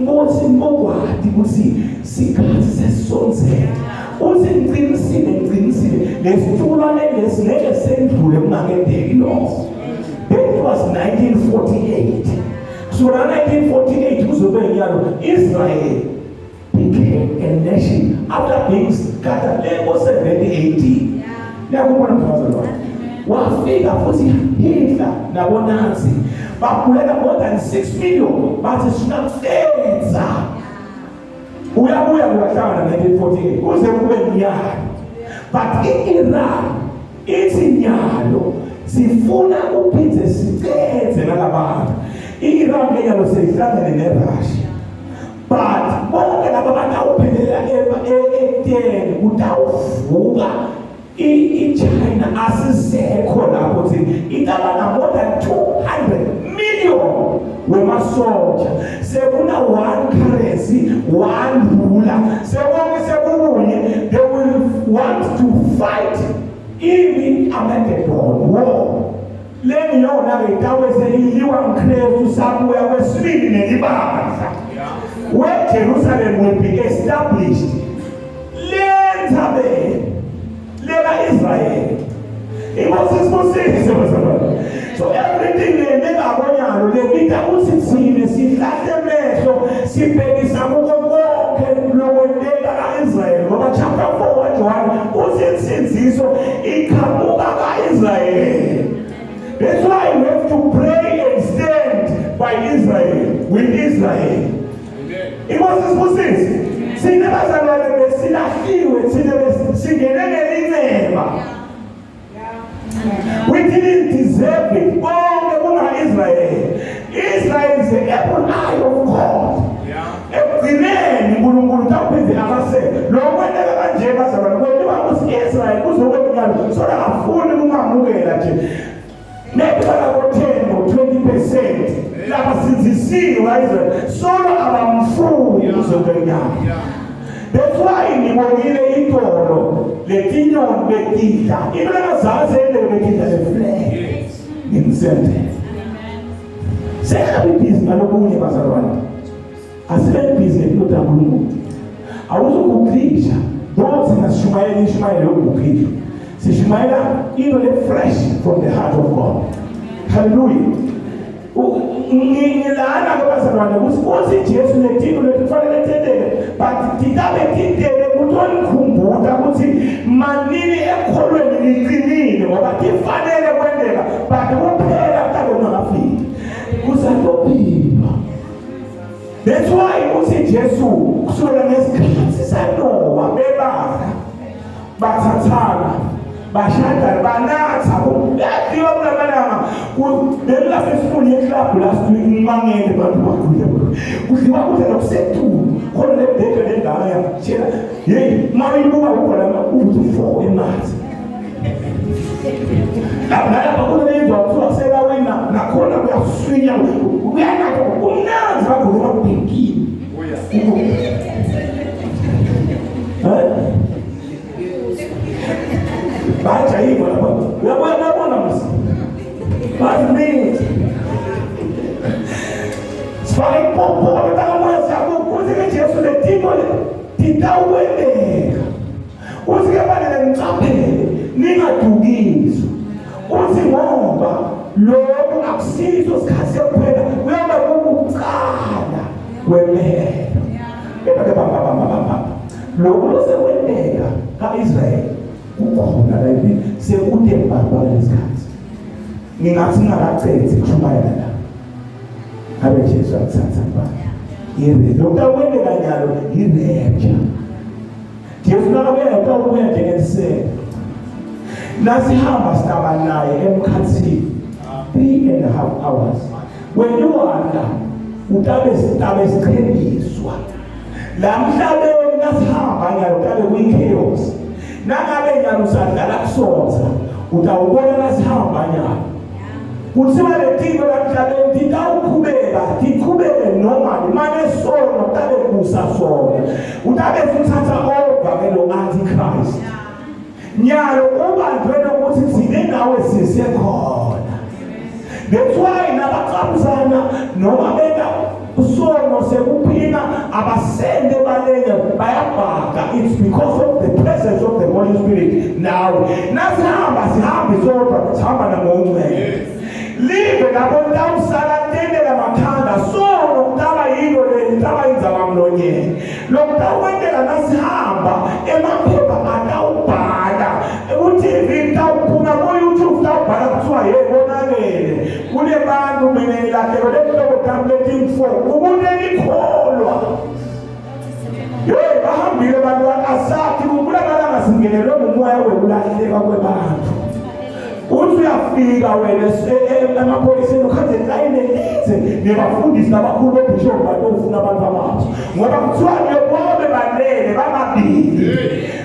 ngothi ngokwati ukuthi sikhathi sesisondzela uthi ngiqinisile ngiqinisile lesitukulwane lesi ngeke sendlule kungakendeki lokho. That was 1948. Kusukela 1948 kuze kube nyalo Israel became a nation after being scattered le ngo-70 AD. Niyakubona mfazalwane. Wafika futhi Hitler naboNazi babulala more than 6 million bathi singakuqedza. Uyabuya kuyahlangana 1948 kuze kube nyalo. But i-Iran ithi nyalo sifuna ukuphinde sicedze nalabantu. I-Iran ke nyalo seyihlangene neRussia. But bonke laba batawuphelela ekuteni kutawuvuka i-China asisekho lapho thina itaba na more than 200 million wemasoja sekuna one currency one ruler sekonke sekukunye they will want to fight even Armageddon war lengiyona-ke itawe seyiliwa ngikrestu sabuya kwesibili nelibandla where Jerusalem will be established lenzabe leka Israel inkosi isibusise bazalwane. So everything lengabonyalo lebita ukuthi thina sihlahle emehlo sibhekisa kuko konke lokwenteka ka-Israel ngoba chapter 4 kaJohane uthi insindiso iqhamuka ka-Israel. That's why we have to pray and stand by Israel, with Israel. Inkosi isibusise. Sine bazalwane besilahliwe thina singene ngelinceba. We didn't deserve it. Konke kunga-Israel. Israel is the apple eye of God. Ekugcineni uNkulunkulu utawuphinde abase. Lo kwenteka kanje bazalwane kwentiwa ukuthi Israel kuzobe kunyalo. So akafuni ukungamukela nje. Maybe banako 10 or 20% labasindzisiwe Israel. Solo abamfuni kuzobe kunyalo. That's why ngibonile itolo letinyoni betidla. Into engazange yenzeke betidla le flag. Ngimsende. Sengabe busy ngalokunye bazalwane. Asibe busy ngento kaNkulunkulu. Awuzukuklisha. Ngoba thina sishumayela ishumayelo yokuklisha. Sishumayela into le fresh from the heart of God. Hallelujah. Ngilana ke bazalwane ukuthi Jesu letinto letifanele tenteke but titabe tintele kutonikhumbuta ukuthi manini ekholweni niqinile ngoba tifanele kwenteka but kuphela kutabe kungakafiki kusazophilwa. That's why uthi Jesu kusukela ngesikhathi saNowa bebadla bathathana bashada banatha kuyadliwa kulamalanga bengingasefuni eklabhu last week ngimangele bantu bagule kudliwa kudla lokusetulu khona le bheke lendala yakutshela yeyi uma uyibuka ukhona uthi 4 emanzi nalapha kunelindwa kuthiwa kuselawina nakhona kuyaswinya kuyanatha kumnanzi bagule bakubhekile bajayiva lapha uyabona uyabona msi bazininzi sifake ipopolo takamoya siyakukuthi ke Jesu letinto titawenteka uthi ke fanele ngicaphele ningadukiswa uthi ngoba lokhu akusiso isikhathi sekuphela kuyoba kukuqala kwemehlo kepha ke bamba bamba bamba lokhu losekwenteka ka-Israyeli kukhona la endlini sekude mbamba lesikhathi ngingathi ngingakacedzi kushumayela la abe Jesu akuthatha mbamba yire lokutakwenteka nyalo yi-rapture. Jesu nakabuya utawubuya njengelisela nasihamba sitaba naye emkhathini 3.5 hours when you wonder utabe sitabe siqheliswa la mhlabeni nasihamba nyalo utabe kuyi-chaos nangabe nyalo usadlala kusonza utawubona nasihamba nyalo kuthiwa letinto lamhlabeni titawuqhubeka tiqhubeke normally mane sono kutabe kubusa sona utabe futhatha over ke lo antichrist nyalo ubanjwe nokuthi thine nawe sisekhona. That's why nabaqabuzana noma benta sono sekuphinga abasende balenge bayabhaka. It's because of the presence of the Holy Spirit. Now nasihamba sihambe sodwa sihamba nangongcwele live lapho tawusala tendela makhanda. emlonyeni. Lokutawukwenteka nasihamba emaphepha atawubhala ku-TV, kutawuphuma ku-YouTube, kutawubhala kuthiwa ye konakele kunebantu mina ngilahleko lehlobo tami letingu-four ukunelikholwa. Hey, bahambile abantu asathi kulamalanga singenelwe ngumoya wekulahleka kwebantu. Uthi uyafika wena emaphoyiseni ukhanze layini elidze nebafundisi labakhulu bobhishobhi batofuna abantu abasha ngoba kuthiwa bobe balele bababili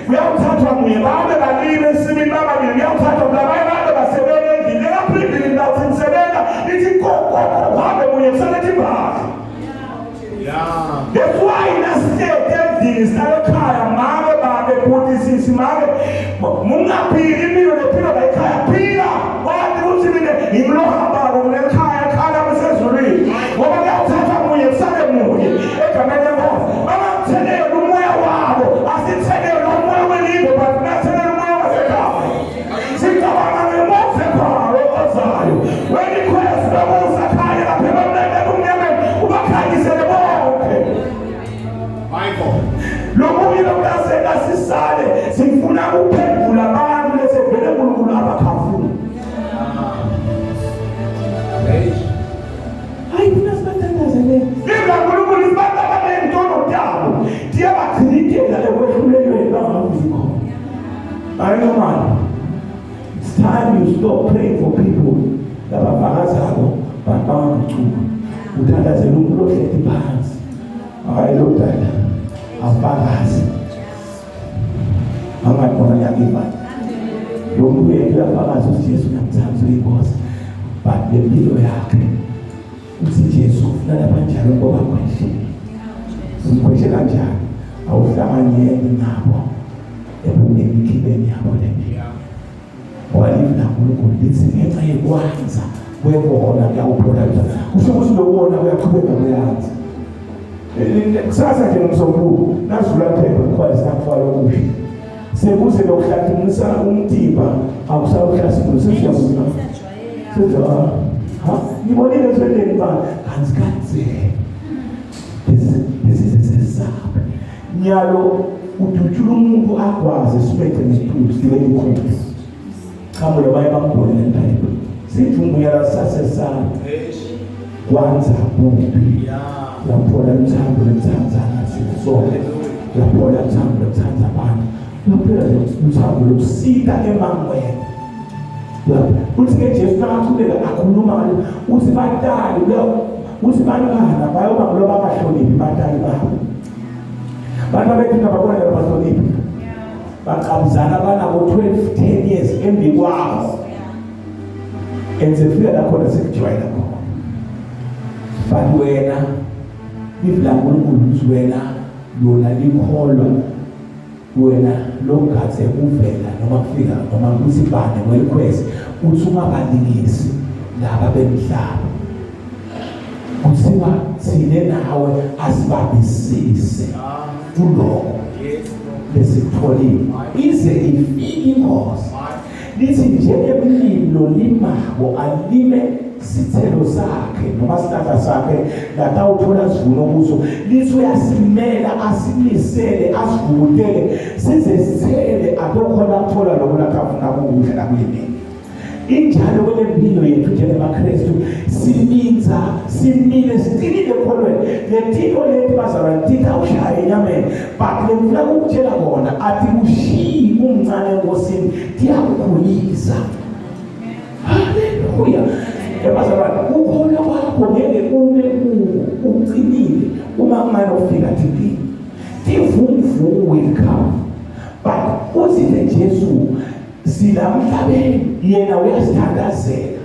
kuyawuthathwa munye babe balime ensimini bababili kuyawuthathwa labanye babe basebenza endlini lekaphambili ndawuthi nisebenza ithi kokoko uhambe munye kusalethi impahla. Yeah. That's why nasihleti endlini sihlale ekhaya make babe bhuti sisi make mungaphili impilo lephilo la ekhaya phila wathi ukuthi mina ngimlohambako kulekhaya ekhaya lami sezulwini ngoba kuyawuthathwa munye kusale munye egameni lenkosi bangatheleli umoya wabo asithelele umoya welive but bathelele umoya wasekhaya sicabanga ngemuva kwawo ozayo wenikhwezi lokusa khanye lapha ebamnene ebumnyameni ubakhanyisele bonke. My God. Lokunye lokutasenta sisale sifuna kuphendula abantu lesevele uNkulunkulu abakhafuni. Hey. Hayi funa sibathandazele. Live laNkulunkulu sibantu abaney'ntono tabo tiyabachilitela ekwehlulelweni bangavuki khona. Hayi nomani. It's time you stop praying for people labafakazako but bangagucuki. Uthandazela umuntu ohleti phansi. Hayi lo dada afakaze. Angayibona ngiyakiva. Lo muntu uyethu uyafakaza ukuthi Jesu uyamthanda uyinkosi. But le mpilo yakhe uthi Jesu ufuna labanjalo ngoba khweshe. Umkhweshe kanjani? Awuhlanganyeli nabo ebunemikhibeni yabo lempilo. Ngoba livi laNkulunkulu lithi ngenxa yekwanza kwebona kuyawuphola. Kusho ukuthi lokubona kuyaqhubeka kuyanza. Kusasa nje ngomsombuluko nazula phepha kukhona sakufaka lokusha. Sekuze lokuhlathulisa umtimba awusawuhlasimula sesiyabona. Sezwa ha ngibonile esweteni ba kanti kanti lesisesaba. Nyalo udutshula umuntu agwaze eswethe nesiphuzu lelikhulu. Cha labanye bambone lendaba. Sijumbu yala sasesaba. Kwanza bubi. Yeah. Laphola uthando lomthandzana sonke. Laphola uthando lomthanda abantu. Laphola uthando lokusita emangweni. Lapho uthi ke Jesu nakaqhubeka akhuluma ngale uthi batali uthi bantwana bayoba nguloba bangahloniphi batali babo. Bantu bethu nababona abahloniphi. Baqabuzana banabo 12 10 years embi kwabo. Enze fika la khona sekujwayela khona. But wena livi laNkulunkulu uthi wena lona likholwa wena logathe kuvela noma kufika noma kusibane kwelikhwezi uthi ungabalingisi laba bemhlaba. Kuthiwa thine nawe asibambisise kuloko lesikutholile ize ifike inkosi. Lithi njengemlimi lolimako alime sithelo sakhe noma sihlahla sakhe latawuthola sivuno kuso, lithi uyasimela asimisele asivukutele size sithele atokhona kuthola lokho lathafuna kukudla lakulimile. Injalo kwelempilo yethu njengemaKristu siminza simile siqinile ekholweni. Letiko leti bazalwane titawushaya enyameni but lengifuna ukukutshela kona athi kushiyi umncane enkosini tiyakukhulisa. Haleluya. Ebazalwane ukholwa kwakho ngeke ume kuwo uqinile uma kumane ufika thintini. Tivunguvungu will come but uthi nje Jesu silamhlabeni yena uyasithandazela.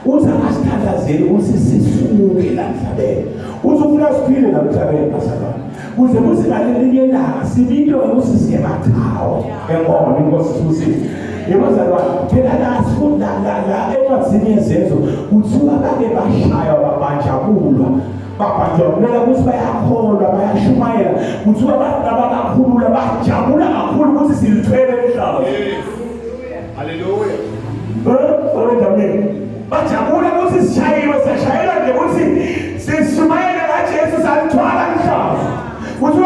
Uthi akasithandazeli ukuthi sisuke la emhlabeni. Uthi ufuna siphile la emhlabeni bazalwane. Kuze kuthi ngalelinye ilanga sibintwe ukuthi singemaqhawe enkomo inkosi sibusise. Yebo bazalwane phela la sifunda la la encwadini yezenzo kuthiwa bake bashaywa babanjabulwa. Babanjabulwa ukuthi bayakholwa bayashumayela. Kuthiwa ababakhulula bajabula kakhulu ukuthi silithwele umhlaba. Yes. Hallelujah. Eh, bajabula ukuthi sishayiwe sashayelwa nje ukuthi sishumayele ngaJesu salithwala umhlaba. Kuthi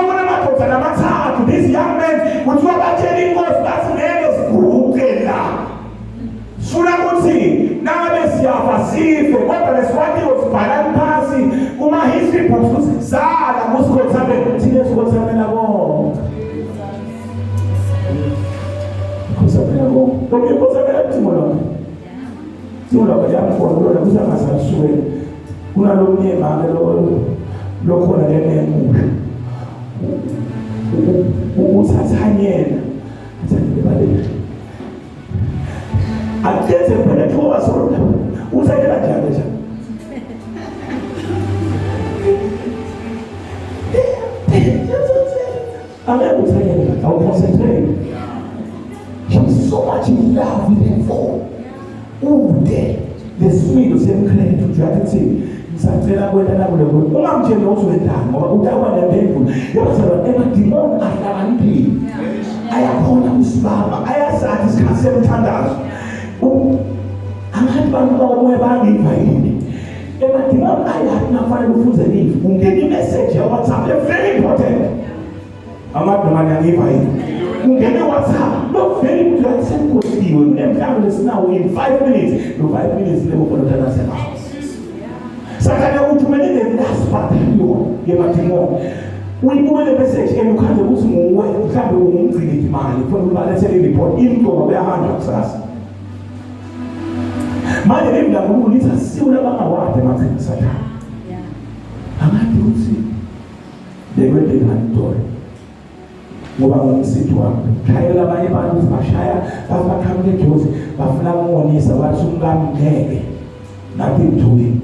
Asife kodwa lesiwatiko sibhalani phasi kuma-history books ukuthi sala kusikhothamela thina sikhothamela konke. Khothamela konke. Ngoba ikhothamela mthingo lonke. Mthingo lonke liyamkhona kulona kuthi angasalisuke. Kunalomnye make lokhona lenemusho. Uthathanyela. Uthathanyela baleka. Akuthethe phela thuba sona. Uthanyela njani nje? Angeke uthanyele kahle, awuconcentrate. She's so much in love with her phone. Ude lesimilo semkretu nje athi kuthini ngisacela kwenta nakule kuwe ungamtsheli ukuthi wentani ngoba utawuba nempendulo yabazalwane emadimoni ahlakaniphile ayakhona kusibamba ayasathi isikhathi semthandazo angathi bantu bakomoya bangiva yini emadimoni ayathi nakufanele ufunze live ungena imeseji yawhatsapp very important amadimoni angiva yini ungene WhatsApp lo very good sekukhohliwe kunemhlangano lesinawo in 5 minutes lo 5 minutes lebo khona uthandaze ngawo sathane uthumele the last battalion yemadimoni uyibuke le message and ukhande ukuthi nguwe mhlawumbe ungumgcini imali kufanele ubalethele i-report imgcoba kuyahanjwa kusasa manje le mndabuko lithi asiwo labangawadi emachini sathane angathi ukuthi bekwenzekani itolo ngoba ngumsidi wami shayela abanye abantu ukuthi bashaya bathi baqhamuke ejozi bafuna kungonisa wathi umkami ngeke nothing doing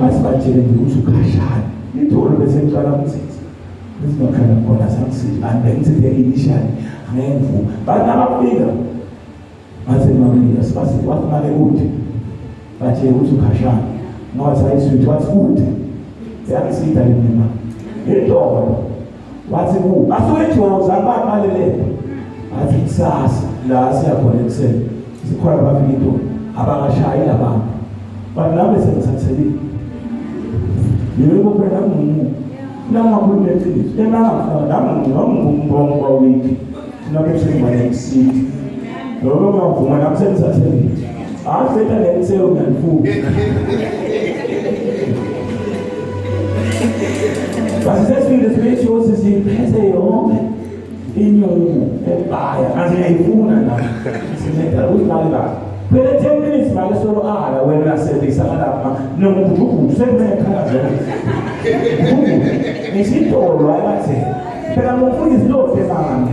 wathi batshele nje ukuthi ukhashana itolo bese ngiqala umsizi bezingakhala khona samsizi angithi initially angeke ngivume bathi nabafika Ngathi mamela sibasi wathi make kude. Bathi ukuthi ukhashana. Ngoba sayisuthi wathi kude. Yangisida le mina. Idolo. Wathi ku asuke eJozi angibamalele. Athi kusasa la siyakhona ekuseni. Sikhona bafika into abakashayi labantu. But nami sengithathelile. Yebo phela ngumu. Nami ngakhuluma iqiniso. Emanga nami ngingumbono kwa week. Nabe sengibane msiki. Lokho ngavuma nami sengithathelile. Afeta lentseo ngiyalifuka. Basisesifile sibethu sisiphethe yonke inyungu ebhaya ngathi ngiyayifuna nami. Sinetha uzimali kahle. Phela 10 minutes make solo ala wena uyasebenzisa ngalapha nokujukuju sekumele khala zonke. Ngisitolo ayibathi phela ngumfundisi lo femanga.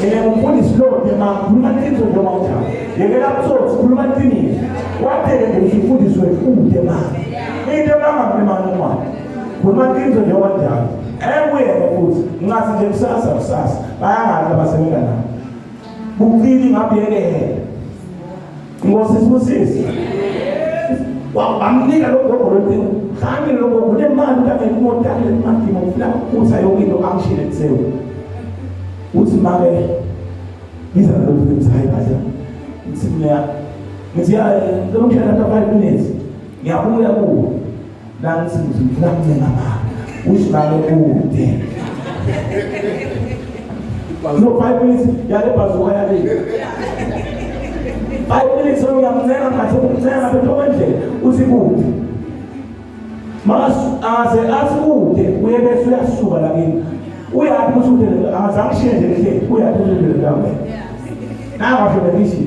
Mina ngumfundisi lo femanga khuluma iqiniso njengoba unjalo. Yekela butsotsi khuluma iqiniso. Wathele nje umfundisi wethu ude manga. Into emanga khuluma noma. Khuluma iqiniso njengoba unjalo. Ekuyena futhi ngathi nje kusasa kusasa bayangazi abasebenza nabo. Buqili ngabuyekela. Inkosi isibusise. Wamnika lo gogo lo mhlawumbe lo gogo unemali kanye imoto yakhe lemali ngifuna ukutha yonke into angishile kusewu. Uthi make ngiza nalokhu ngithi hayi kahle. Ngithi mina ngithi ya ngicela ungishayela after 5 minutes. Ngiyabuya kuwo. La ngithi ngifuna kuncenga mama. Uthi make kude. No 5 minutes yale bazuka yale. 5 minutes uyamncenga ngathi umncenga bethu endlela uthi kude. Masu aze athi kude uye bese uyasuka la kimi. Uyathi ukuthi ude azange ngishiye nje ngihleli uyathi ukuthi ude la wena. Nanga shona ngithi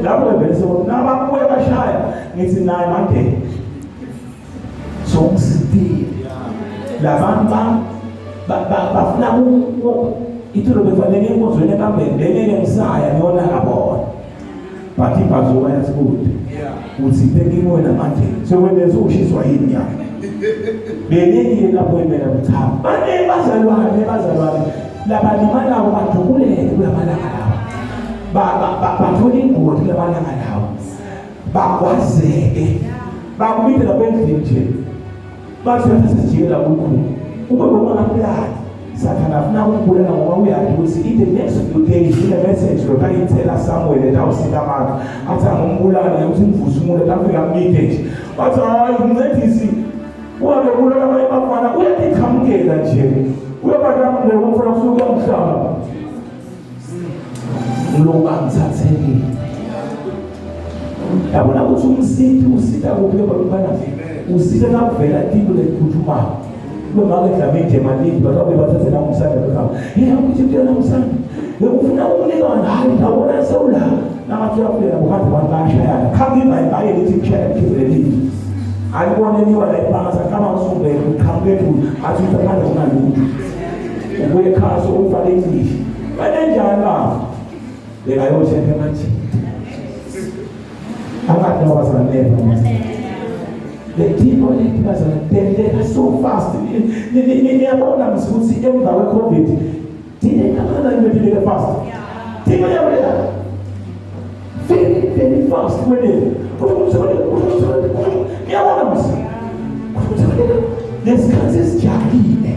lapho vele sebona nababuya bashaya ngithi naye manje so ngisitile labantu bafuna ithulo befanele enkonzweni ebambeni bengeke ngisaya ngiyona ngabona but ibhazuka yasikude uthi tekimi wena manje sekwenza ushiswa yini ya benekile lapho imela cha bane bazalwane bazalwane labalimalayo badubuleke kulamalanga lawa bathola ingoti kulamalanga lawa bagwazeke bakubide lapha endlini nje bathi sesijikela kukhulu ube bongakaplani sathana afuna ukubulala ngoba uyazi ukuthi in the next few days ile message lo ayithela somewhere etawusika abantu athi angombulala ukuthi ngivuse umuntu atafika kumide nje wathi hayi mncedisi uhambe kulona abanye bafana uyatiqhamukela nje uyabantu umfana kusuke uyamhlaba Ngoba ngithathekile. Yabona ukuthi umsithi usitha kuphi ke bantwana? Usitha nakuvela tinto letiphuthumayo. Kube make Dlamini nje maningi bathabe bathathe namusanda bekhaya. Yena ukuthi mntwana namusanda. Bekufuna ukunika wena hayi ndawona sewula. Nangathi uyafika buhamba abantu bayashayana. Khambi imali lithi kushaya liphinde lithi. Alibone liwa la ibhanga sakama usungene uqhamuke ekhulu athi uthanda kunalutho. Ubuye ekhaya sokufaka English. Banenjani baba? Bekayothenga manje. Angathi noma bazalwane. The people leti bazalwane tendeka so fast. Niyabona ukuthi emva kwe-COVID thina ngabona into tendeka fast. Thina yabona very very fast kwene. Niyabona msi. Lesikhathi esijahile.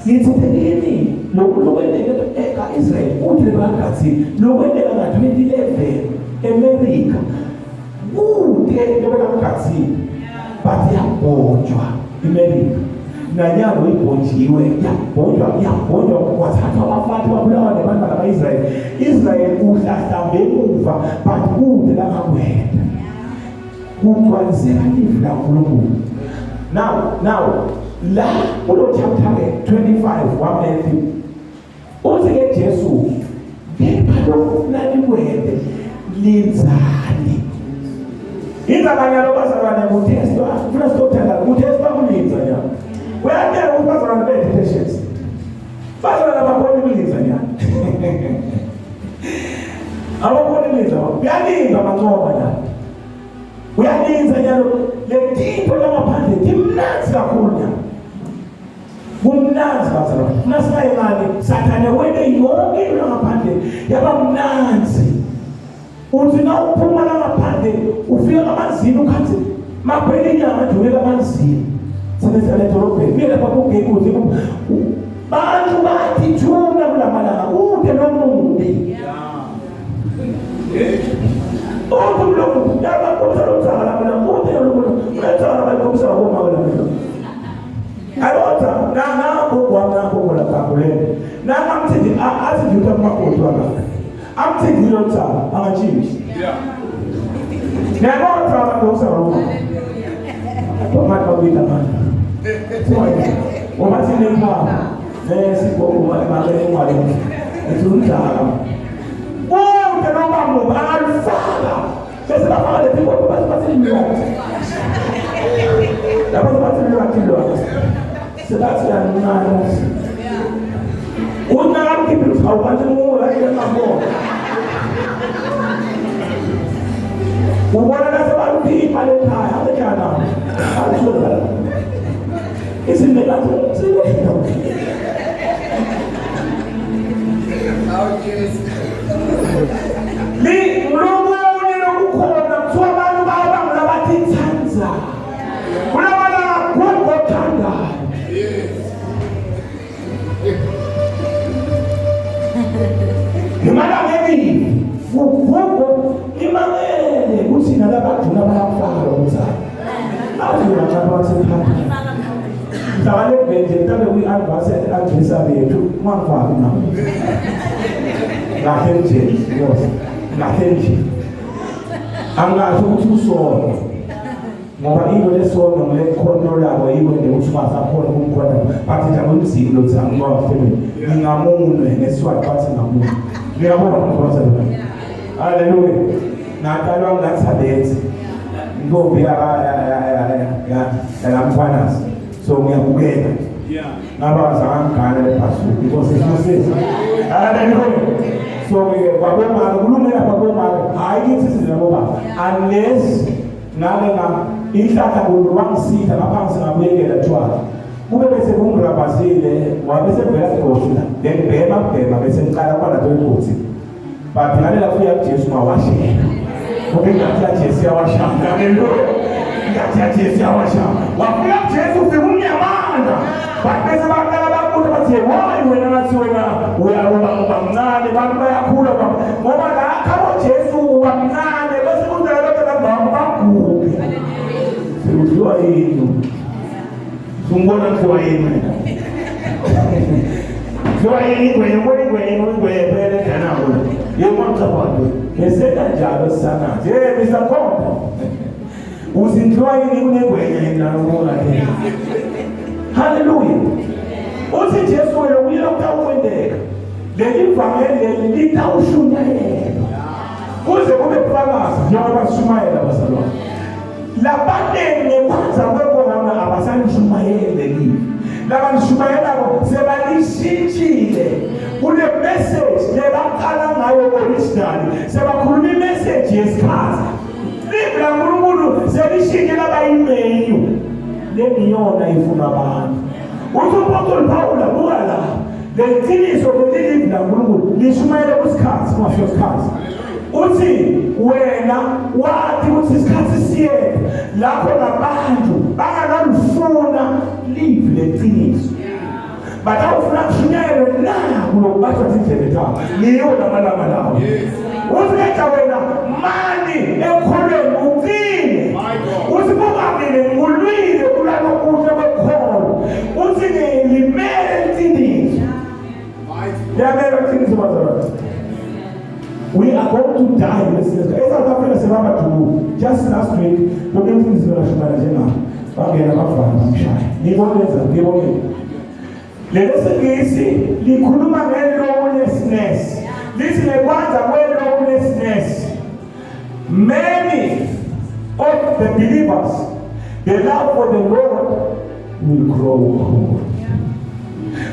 Ngithi yini lokhu lokwenteka eka-Israel kuthi bangathi lokwenteka nga-2011 eMerica kude lobekangathini but yabhonjwa iMerica nanyalo ibhonjiwe yabhonjwa yabhonjwa kwathathwa abafati babulawa nebantwana ba-Israel. Israel uhlahlambe emuva but kude langakwenda kugcwaliseka livi laNkulunkulu. Now la kulo chapter 25 waMatthew uthi ke Jesu kepha lokhu nanikwende linzani. Indaba nyalo bazalwane kuthestwa funa sitothandaza kuthestwa kulinza nyalo. Uyatela ukuthi bazalwane bethu patience. Bazalwane abakhona kulinza nyalo. Abakhona kulinza uyalinda mancoba nyalo. Uyalinza nyalo letinto langaphandle timnandzi kakhulu nyalo. Kumnandzi bazalwane. Nasingayengani sathane wene yonke into langaphandle yaba mnandzi. Uthi na uphuma langaphandle ufika amanzini ukhathi maphela inyanga nje uyeka amanzini. Sinehlala edolobheni kuye lapha kugekuthi bantu bathi thuna kulamalanga kude nomubi. Uthi mlomo yabakhombisa lo mzala mina kude lo mzala bayikhombisa ngoma wena mina. Alotha nanga gogo wami gogo lapha kulele. Nanga mthindi athi nje uthi amakoti wakhe. Amthindi lo mzala angantshintshi. Yeah. Niyabona abantu osalo. Tomata babita manje. Ngoba thina ekhaya sigogo mali engwale. Ethi umdala. Kude noma mubi alufaka. Bese bafaka leti ngoba bathi bathi lilwazi. Lapho bathi lilwazi lilwazi. Sebathi kancane. Unaka mkhiphi awubantu nguwe la ngabona. Ubona nasebalukhipha lekhaya abekhana. Awusho Isimekathi sile. Oh Jesus. Li mlomoni lokukhona kuthiwa abantu bayabanga labathi thanza. Kulamalanga gogo thandayo. Yes. Ngemalanga emini ugogo imamele ukuthi nalabaduna bayafaka lo mzali. Athi wena bathi phansi. Mhlawumbe benje mhlawumbe kuyi-advance adressa bethu ungangifaki nami. Kahle nje, Nkosi. Kahle nje. Angasho ukuthi usono. Ngoba into lesono ngile-control-ako yiko nje ukuthi ungasakhona ukumkhona. Bathi nje ngumzimba lo thi angingoba family. Ngingamunwe ngesiswati bathi ngamunwe. Ngiyabona Nkosi. Hallelujah. Ngatalwa ngingathabethi. Intombi ya yakamfanazi. So ngiyabukela. Yeah. Ngaba zangangigana lephasuku because isisiza. Hallelujah. So ke babomama kulungela babomama hayi kithi sizina bobaba unless ngake nga inhlahla wangisitha ngaphansi ngabuyekela tshwala. Kube bese kungirabazile wabe sevela igosha then bhema bhema bese ngiqala kuba nato igotsi. But ngalela kuya kuJesu ngawashela. Ngoba ingathi yaJesu yawashana. Hallelujah. Ingathi yaJesu yawashana. Wafika kuJesu ufika umnyamana. But bese baqala bakuthi bathi why wena ngathi wena uyaroba uba mncane abantu bayakhula ngoba la khabo Jesu uba mncane bese kudala lokho baba baguge. Sekudliwa yini? Sungibona kuthiwa yini wena? Kuthiwa yini ingwenye ubona ingwenye ingwenye phela enjanako. Yebo ngicabanga. Besenta njalo sisanathi. Hey Mr. Khomba. Uzindliwa yini kunengwenya yini nalokuka ke. Hallelujah. Uthi Jesu wena kuyela kutawukwendeka. Leli vangeli leli litawushunyayelwa. Kuze kube bufakazi njengoba sishumayela bazalwane. Labaningi ngekwenza kwekorona abasalishumayeli leli. Labalishumayelako sebalishintshile. Kune message lebaqala ngayo originally sebakhuluma imessage yesikhathi. Livi laNkulunkulu selishintshe laba yimenyu lengiyona ifuna abantu. Uthi uMpostoli Pawula buka la leliqiniso leli livi laNkulunkulu lishumayele kusikhathi kungasho sikhathi. Uthi wena wathi ukuthi isikhathi siyethu lapho nabantu bangakalufuna livi leqiniso. Batawufuna kushunyayelwe naku lokubathwa tindlebe tabo ngiwo lamalanga lawo. Uthi khetha wena mani ekholweni uqine. Uthi buka mina ngulwile kulalo kuhle kwekholo. Uthi ngilimele iqiniso. Liyamela iqiniso bazalwane. We are going to die this year. ESouth Africa sebabadubula. Just last week kumfundisi bekashumayela njengabo. Bangena bafana bamshaya. Ngiboneza, ngibonile. Leli singisi likhuluma nge-lawlessness. Lithi ngekwenza kwe-lawlessness. Many of the believers, the love for the Lord will grow cold.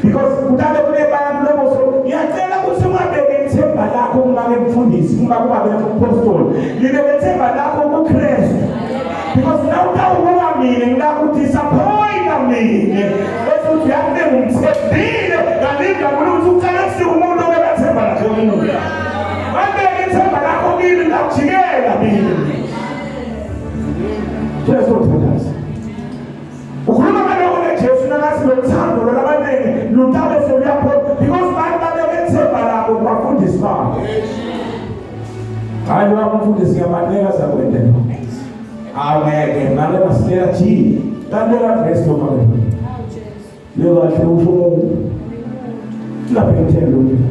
Because kutabe kunebantu labo so ngiyacela ukuthi ungabeke ithemba lakho kuma mfundisi kuma kubabe umpostoli libeke ithemba lakho kuKristu because now utawubuka mina ngidisappointa mina bese uthi yabe ngimthembile kanti ngiyabona ukuthi ucela kufika umuntu obeka ithemba lakhe kumuntu babeke ithemba lakho kimi ngakujikela mina Jesu uthandaza ukhuluma ngaloko neJesu nakathi lothando lolabaningi lutabe seluyaphola because bantu babeke ithemba labo kubafundisi babo. Hayi lo mfundisi ngiyamaneka zakwendela. Aweke manje masilela ji. Kanti la dress lo manje. Lelo kahle usho umuntu. Lapha ngithembe umuntu.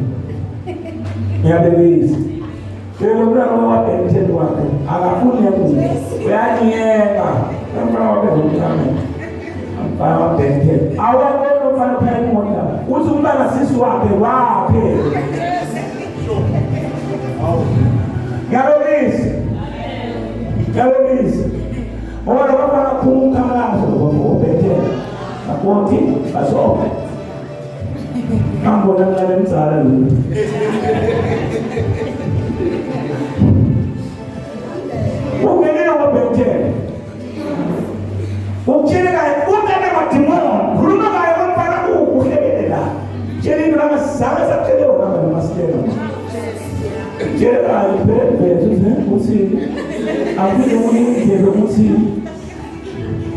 Ngiyabekisa. Lelo mntwana wabhekitheni wakhe akafuni emuva. Uyanyeka. Umntwana wakhe umntwana. Umntwana wabhekitheni. Awabona umfana phela imoto. Uthi umntwana sisi wakhe wakhe. Ngiyabekisa. Ngiyabekisa. Ngoba labafana phuma umkhankaso ngobhetheni. Akoti basobe. Ngambona mncane mdzala lo. Ungenile ngobhetheni. Ukutshele kaye unene madimoni. Khuluma kaye umfana ukuhlekele la. Tshela into langasizange sakutshele yona noma sitshela. Tshela kaye phela ukuthi akuyini indlela ukuthi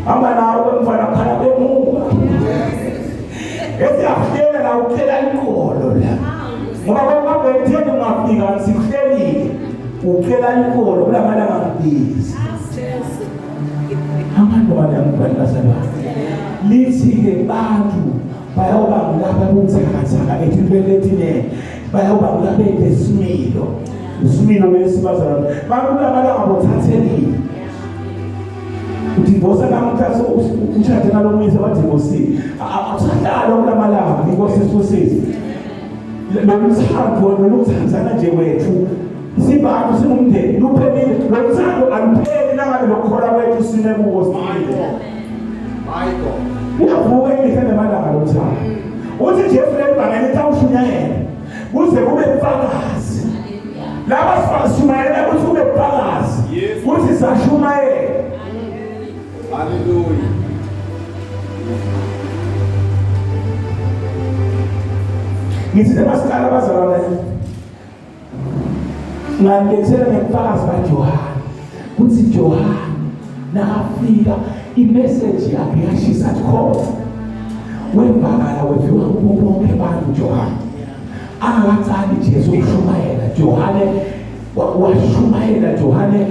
hamba nawe mfana khala bemuka. Esiyafela la ucela inkolo la. Ngoba kwabhetheni ungafika sikuhlelile. Ucela inkolo kulamalanga ngibhizi. Abantu abangibani bazalwane. Lithi-ke bantu bayoba ngilaba buthakathaka ethintweni lethinene. Bayoba ngilaba besimilo. Isimilo lesi bazalwane. Bantu labalanga bothathelile. Udivosa namuhla ushade nalomusa badivosile. Akusahlalo kulamalanga inkosi isibusise. Lolu thando loluthandzana nje wethu sibantu singumndeni luphelile lolu thando alupheli nangabe lokukholwa kwethu sime kuwo simile. Uyavuka imihla namalanga lo thando. Uthi Jesu lelibangela litawushunyayela kuze kube bufakazi. Laba sishumayela ukuthi kube bufakazi. Kuthi sashumayela. Hallelujah. Ngithi masiqala bazalwane ngalethela ngebufakazi baJohane kuthi Johane nakafika imessage yakhe yashisa khona wevakala weviwa kubo bonke abantu Johane angakaqali Jesu ukushumayela Johane washumayela Johane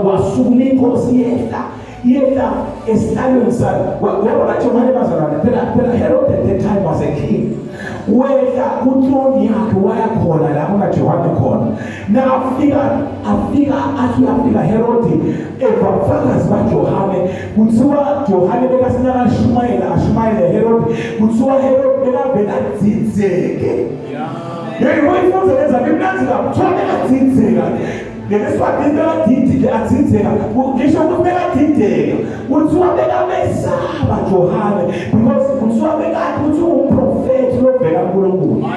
wasukuma inkosi yehla yehla esihlalweni sayo. Ngoba Johane bazalwane phela Herod at that time was a king. Wehla kutroni yakhe waya khona la kunaJohane khona. Nakafika afika athi uyafika Herodi eva ubufakazi baJohane, kuthiwa Johane bekasinakashumayela ashumayele Herodi, kuthiwa Herodi bekavele adzidzeke. Yeyi uyifunze leza imnandzi kabi, kuthiwa bekadzidzeka. Leleswati bekadidile adzidzeka, ngisho ukuthi bekadideka. Kuthiwa bekamesaba Johane because kuthiwa bekade ukuthi uwumprofethi lovela kuNkulunkulu.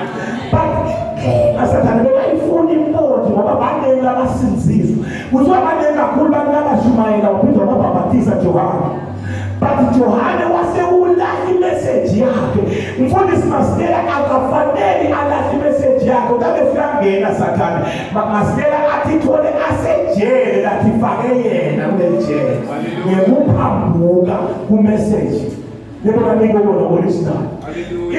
But inkinga Sathane bekayifuna imponji ngoba baningi abasinziswa. Kuthiwa baningi kakhulu abantu abashumayela waphinde wababhabhatisa Johane. But Johane wase ulahla imessage yakhe. Mfundisi Masitela akafanele alahle imessage yakhe. Ukabe siyangena Sathane. Masitela athi thole asejele lathi fake yena kuleli jele. Ngekuphambuka kumessage. Yebo kanika wona original.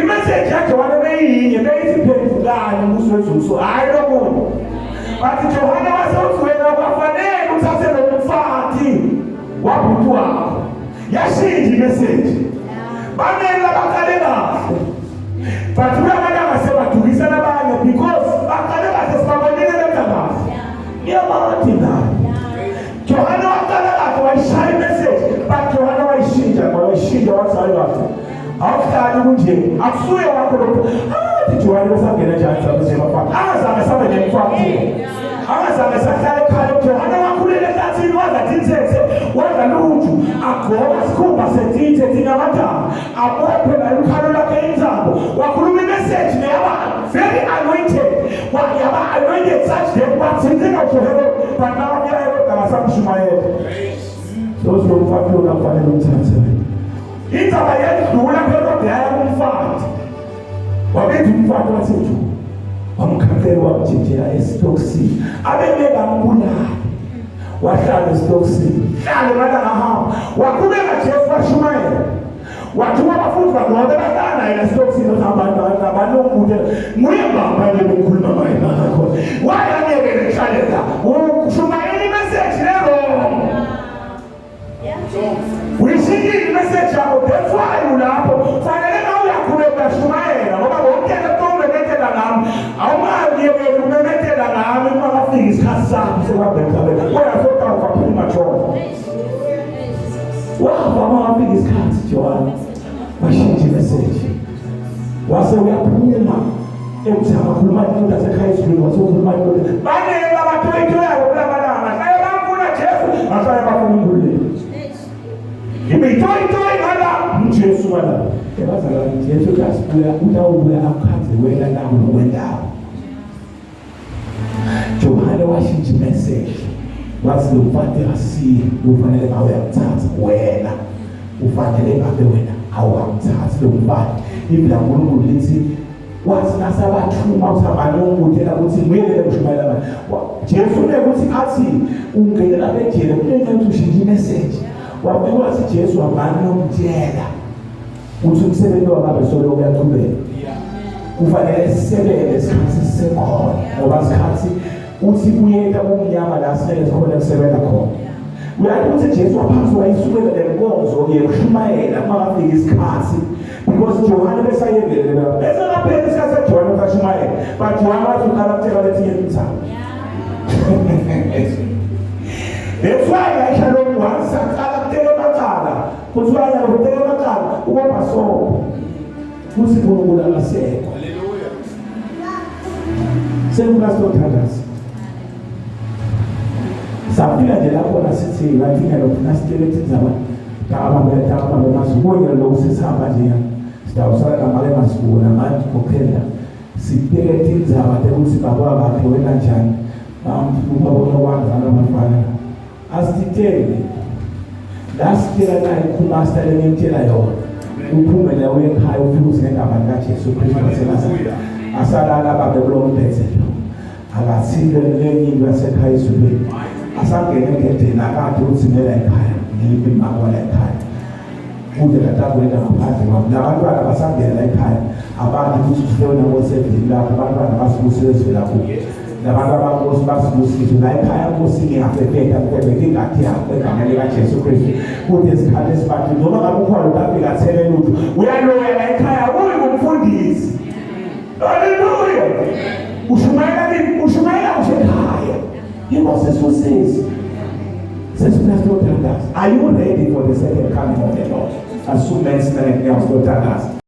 Imessage yakhe Johane beyinye beyithi phendukani umbuso wezulu. Hayi lokho. But Johane wase uthi wena kwafanele uthathe lo mfati. Wabhuti wakho yashintsha imeseji. Baningi abaqale kahle but kulamalanga sebadukisa nabanye because baqale kahle sibabonile benza kahle. Ngiyabona nayo Johane waqala kahle wayishaya imeseji but Johane wayishintsha wayishintsha wathi hayi kahle awuhlali kunje akusuye wakho lokho. Athi Johane besangena njani sabe sebafana angazange sabe nemfati angazange sahlala ekhaya. Johane wakhulela ehlathini wadla tinthethe wadla luju agqoka isikhumba setinthe tinyamatana abophe la ukhalo lakhe intambo wakhuluma imeseji neyaba very anointed yaba anointed such that wathinteka uJohane but nakafika eRhoda akasamshumayela. So lo mfati lona kufanele umthathe. Indaba yedlula Herode yaya kumfati. Wabiza umfati wathi nje wamkhaphela wamjinjela esitokisini. Abebeka ambulala. Wahlala esitokisini. Hlale malanga ahamba. Waqhubeka Jesu washumayela. Wathuma abafundi bakhe ngoba bahlala naye esitokisini abantu umuntu nguye baba nje bekhuluma naye ngakho. Wayangeke ngihlale la. Ushumayela imessage le wrong. Uyishintshile imessage yakho, that's why ulapho. Fanele na uyakhuleka uyashumayela ngoba konke lokho umemethela ngami. Awungayekeli umemethela ngami uma kafika isikhathi sakho sekuhamba emhlabeni. Wena sotawufa premature. Wafa uma kafika isikhathi Johane. Washintsha imessage. Wase uyaphuma ekuthi akakhuluma indoda yasekhaya ezulwini wase ukhuluma indoda. Baningi abatoyitoyayo kulamalanga. Hlale bamfuna Jesu, bahlale bafuna inkululeko. Imitoyitoyi ngala uJesu ngala. Ebazalwane Jesu uyasibuya utawubuya akukhanze wena nawo nokwendawo. Johane washintsha imessage. Wathi lo mfati asiye ufanele ngawe uyamthatha wena. Ufanele ngabe wena awukamthathi lo mfati. Ivi laNkulunkulu lithi wathi nasabathuma uthi abanomutela ukuthi nguye le kushumayela manje. Jesu unekuthi athi ungene lapha ejele kunenye ukuthi ushintshe imessage. Wafika wathi Jesu hambani nomtshela ukuthi umsebenzi wababe solo uyaqhubeka. Kufanele sisebenze isikhathi sisekhona ngoba isikhathi uthi kuyeta kumnyama la singeke sikhona kusebenza khona. Uyazi ukuthi Jesu waphansi wayisukela le nkonzo yekushumayela uma kafika isikhathi because Johane besayevele bese ngaphela isikhathi saJohane ukashumayela but Johane wathi uqala kutshela lethi yemthando. That's why ngayisha lo once aqala kuteka amacala kuthiwa yena kuteka amacala ubopha sopho kuthi uNkulunkulu akasekho. Hallelujah. Sengifuna siyothandaza. Safika nje lapho sithi ngathi lokhu nasitshele tindzaba takababa masibuye lokhu sesihamba nje sitawusala namake masibuye manje khokhela siteke tindzaba tekuthi baba bakhe wena njani bamfuba bona wazala abafana asititele lasitshela naye kumaster lengimtshela yona uphume la uye ekhaya ufike uthi ngegama likaJesu Kristu waseNazaretha asalala babe kulo mbhede akathile lenye into yasekhaya ezulwini asangene ngedeni akade uthimela ekhaya ngimi mama la ekhaya kude katakwenda ngaphandle kwami nabantwana basangena ekhaya abantu ukuthi usifuna ngosevini lapho abantwana basibusile ezweni lakho nabantu abankosi basibusise la ekhaya nkosi ngiyafefetha ngifefetha ingadi yakho egameni likaJesu Kristu kude isikhathi esibantu noma ngabe ukhona ukafika athele lutho uyaloya la ekhaya uyi kumfundisi. Haleluya. Ushumayela kimi, ushumayela usekhaya. Inkosi esusizi. Sesifuna siyothandaza. Are you ready for the second coming of the Lord? Asume simele nyawo siyothandaza.